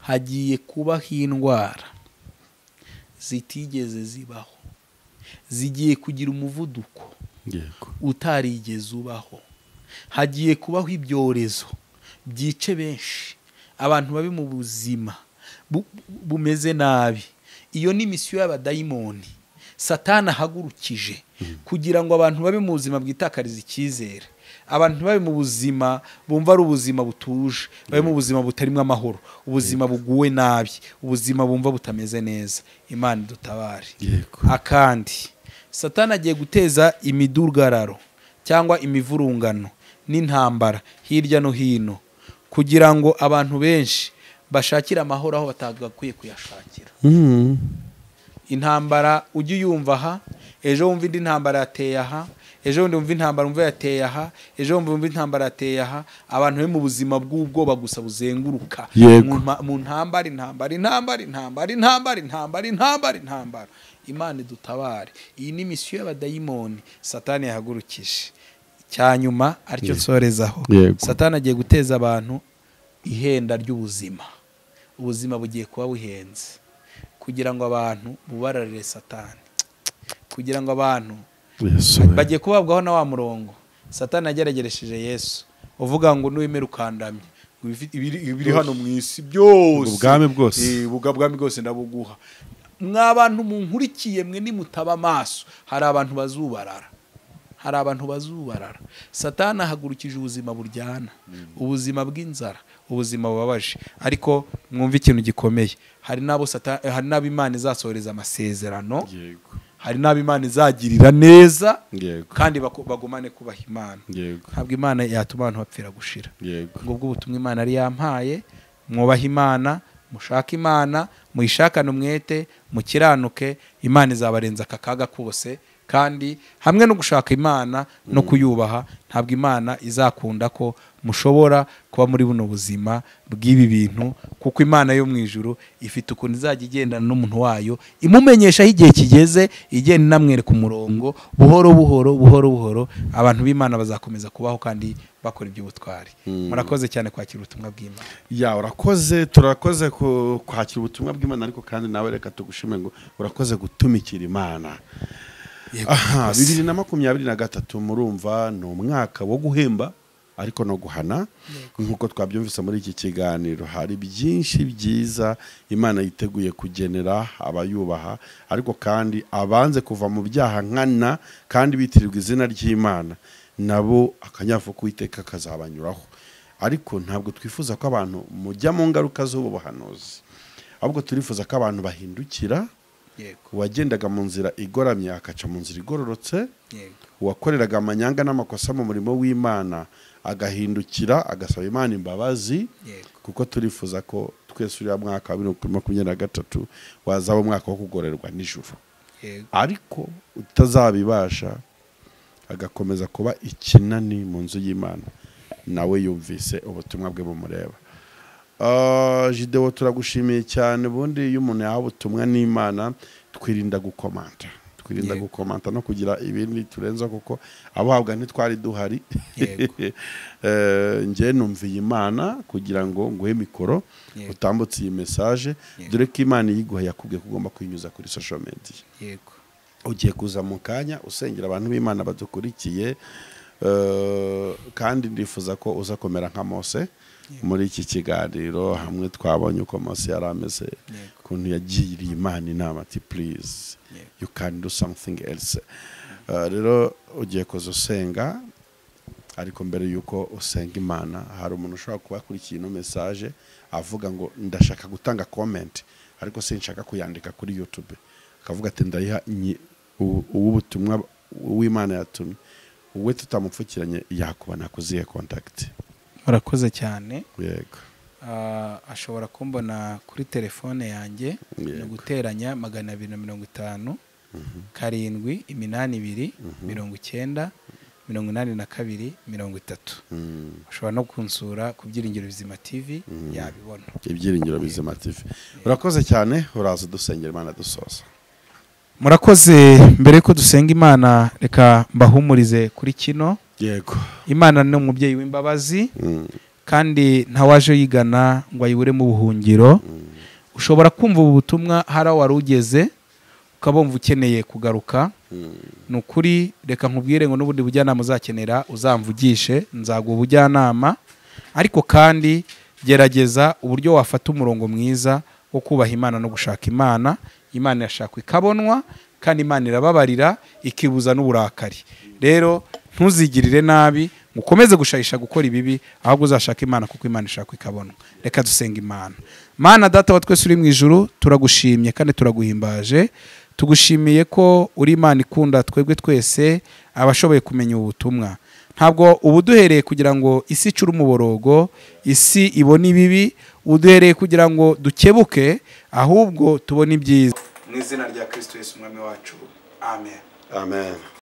Hagiye kubaho indwara zitigeze zibaho, zigiye kugira umuvuduko utarigeze ubaho. Hagiye kubaho ibyorezo byice benshi, abantu babi mu buzima bumeze nabi. Iyo ni misiyo y'abadayimoni Satani ahagurukije kugira ngo abantu babe mu buzima bwitakariza icyizere, abantu babe mu buzima bumva ari ubuzima butuje, babe mu buzima butarimo amahoro, ubuzima buguwe nabi, ubuzima bumva butameze neza. Imana idutabare. Akandi Satani agiye guteza imidugararo cyangwa imivurungano n'intambara hirya no hino kugira ngo abantu benshi bashakire amahoro aho batagakwiye kuyashakira. Intambara ujye uyumva aha, ejo wumva indi ntambara yateye aha, ejo wundi wumva intambara umva yateye aha, ejo wumva intambara yateye aha. Abantu be mu buzima bw'ubwoba gusa buzenguruka mu ntambara, intambara, intambara, intambara, intambara, intambara, intambara, intambara. Imana idutabare. Iyi ni misiyo y'abadayimoni Satani yahagurukije. Cyanyuma aricyo nsorezaho, Satani agiye guteza abantu ihenda ry'ubuzima. Ubuzima bugiye kuba buhenze kugira ngo abantu bubararire Satani, kugira ngo abantu bagiye kubabwaho na wa murongo Satani yagerageresheje Yesu uvuga ngo nuwemera ukandamye ibiri hano mu isi byose, ubwami bwose, ubwami bwose ndabuguha. Mwa bantu munkurikiye mwe nimutaba amaso, hari abantu bazubarara, hari abantu bazubarara. Satani ahagurukije ubuzima buryana, ubuzima bw'inzara, ubuzima bubabaje. Ariko mwumve ikintu gikomeye, hari nabo Satani, hari nabo Imana izasohoreza amasezerano, hari nabo Imana izagirira neza kandi bagumane kubaha Imana. Ntabwo Imana yatuma abantu bapfira gushira. Ngo ubutumwa Imana ari yampaye, mwubaha Imana, mushaka Imana, muyishakane umwete, mukiranuke, Imana izabarenza aka kaga kose. Kandi hamwe no gushaka Imana no kuyubaha, ntabwo Imana izakunda ko mushobora kuba muri buno buzima bw'ibi bintu, kuko Imana yo mu ijuru ifite ukuntu izajya igendana n'umuntu wayo, imumenyesha aho igihe kigeze, igenda inamwereka umurongo buhoro buhoro buhoro buhoro. Abantu b'Imana bazakomeza kubaho kandi bakora iby'ubutwari. Murakoze cyane kwakira ubutumwa bw'Imana. Ya, urakoze, turakoze kwakira ubutumwa bw'Imana, ariko kandi nawe reka tugushime ngo urakoze gutumikira Imana. Aha, 2023 murumva ni umwaka wo guhemba ariko no guhana. Nkuko twabyumvise muri iki kiganiro, hari byinshi byiza Imana yiteguye kugenera abayubaha, ariko kandi abanze kuva mu byaha nkana kandi bitirirwa izina ry'Imana nabo akanyafu k'Uwiteka kazabanyuraho. Ariko ntabwo twifuza ko abantu mujya mu ngaruka z'ubu buhanuzi, ahubwo turifuza ko abantu bahindukira. Uwagendaga mu nzira igoramye akaca mu nzira igororotse, uwakoreraga amanyanga n'amakosa mu murimo w'Imana agahindukira agasaba Imana imbabazi, kuko turifuza ko twese uriya mwaka wa 2023 wazaba umwaka wo kugororerwa n'ijuru. Ariko utazabibasha agakomeza kuba ikinani mu nzu y'Imana, nawe yumvise ubutumwa bwe bumureba. Jidewo, turagushimiye cyane. Ubundi iyo umuntu yahawe ubutumwa n'Imana twirinda gukomanta, twirinda gukomanta no kugira ibindi turenza, kuko abahabwa ntitwari duhari. Njye numviye Imana kugira ngo nguhe mikoro utambutse iyi message, dore ko Imana yiguha yakubwiye ko ugomba kuyinyuza kuri social media. Ugiye kuza mu kanya usengera abantu b'Imana badukurikiye, kandi ndifuza ko uza komera nka Mose muri iki kiganiro. Hamwe twabonye uko Mose yari ameze, ukuntu yagiriye Imana inama ati please you can do something else. Rero ugiye kuza usenga, ariko mbere yuko usenga Imana, hari umuntu ushobora kuba akurikiye ino message avuga ngo ndashaka gutanga comment ariko sinshaka kuyandika kuri YouTube, akavuga ati ndayiha ubutumwa w'Imana yatumye, uwe tutamupfukiranye yakubona kuziye contact. Murakoze cyane. Yego. Ashobora kumbona kuri telefone yanjye, ni guteranya 250 7 82 90 82 30. Ushobora no kunsura ku Byiringiro Bizima TV, yabibona. Ibyiringiro Bizima TV. Urakoze cyane, uraza dusengera Imana dusoza. Murakoze. Mbere ko dusenga Imana, reka mbahumurize kuri kino. Yego. Imana ni umubyeyi w'imbabazi, kandi ntawaje yigana ngo ayibure mu buhungiro. Ushobora kumva ubu butumwa hari aho wari ugeze ukabumva ukeneye kugaruka. Ni ukuri, reka nkubwire ngo n'ubundi bujyanama uzakenera uzamvugishe, nzaguha ubujyanama. Ariko kandi gerageza uburyo wafata umurongo mwiza wo kubaha Imana no gushaka Imana. Imana irashakwa ikabonwa, kandi Imana irababarira ikibuza n'uburakari. Rero ntuzigirire nabi ukomeze gushayisha gukora ibibi, ahubwo uzashaka Imana kuko Imana ishakwa ikabonwa. Reka dusenga Imana. Mana Data wa twese uri mu ijuru, turagushimye kandi turaguhimbaje. Tugushimiye ko uri Imana ikunda twebwe twese abashoboye kumenya ubutumwa. Ntabwo ubuduhereye kugira ngo isi icure umuborogo, isi ibone ibibi, uduhereye kugira ngo dukebuke, ahubwo tubone ibyiza. Mu izina rya Kristo Yesu Umwami wacu. Amen. Amen.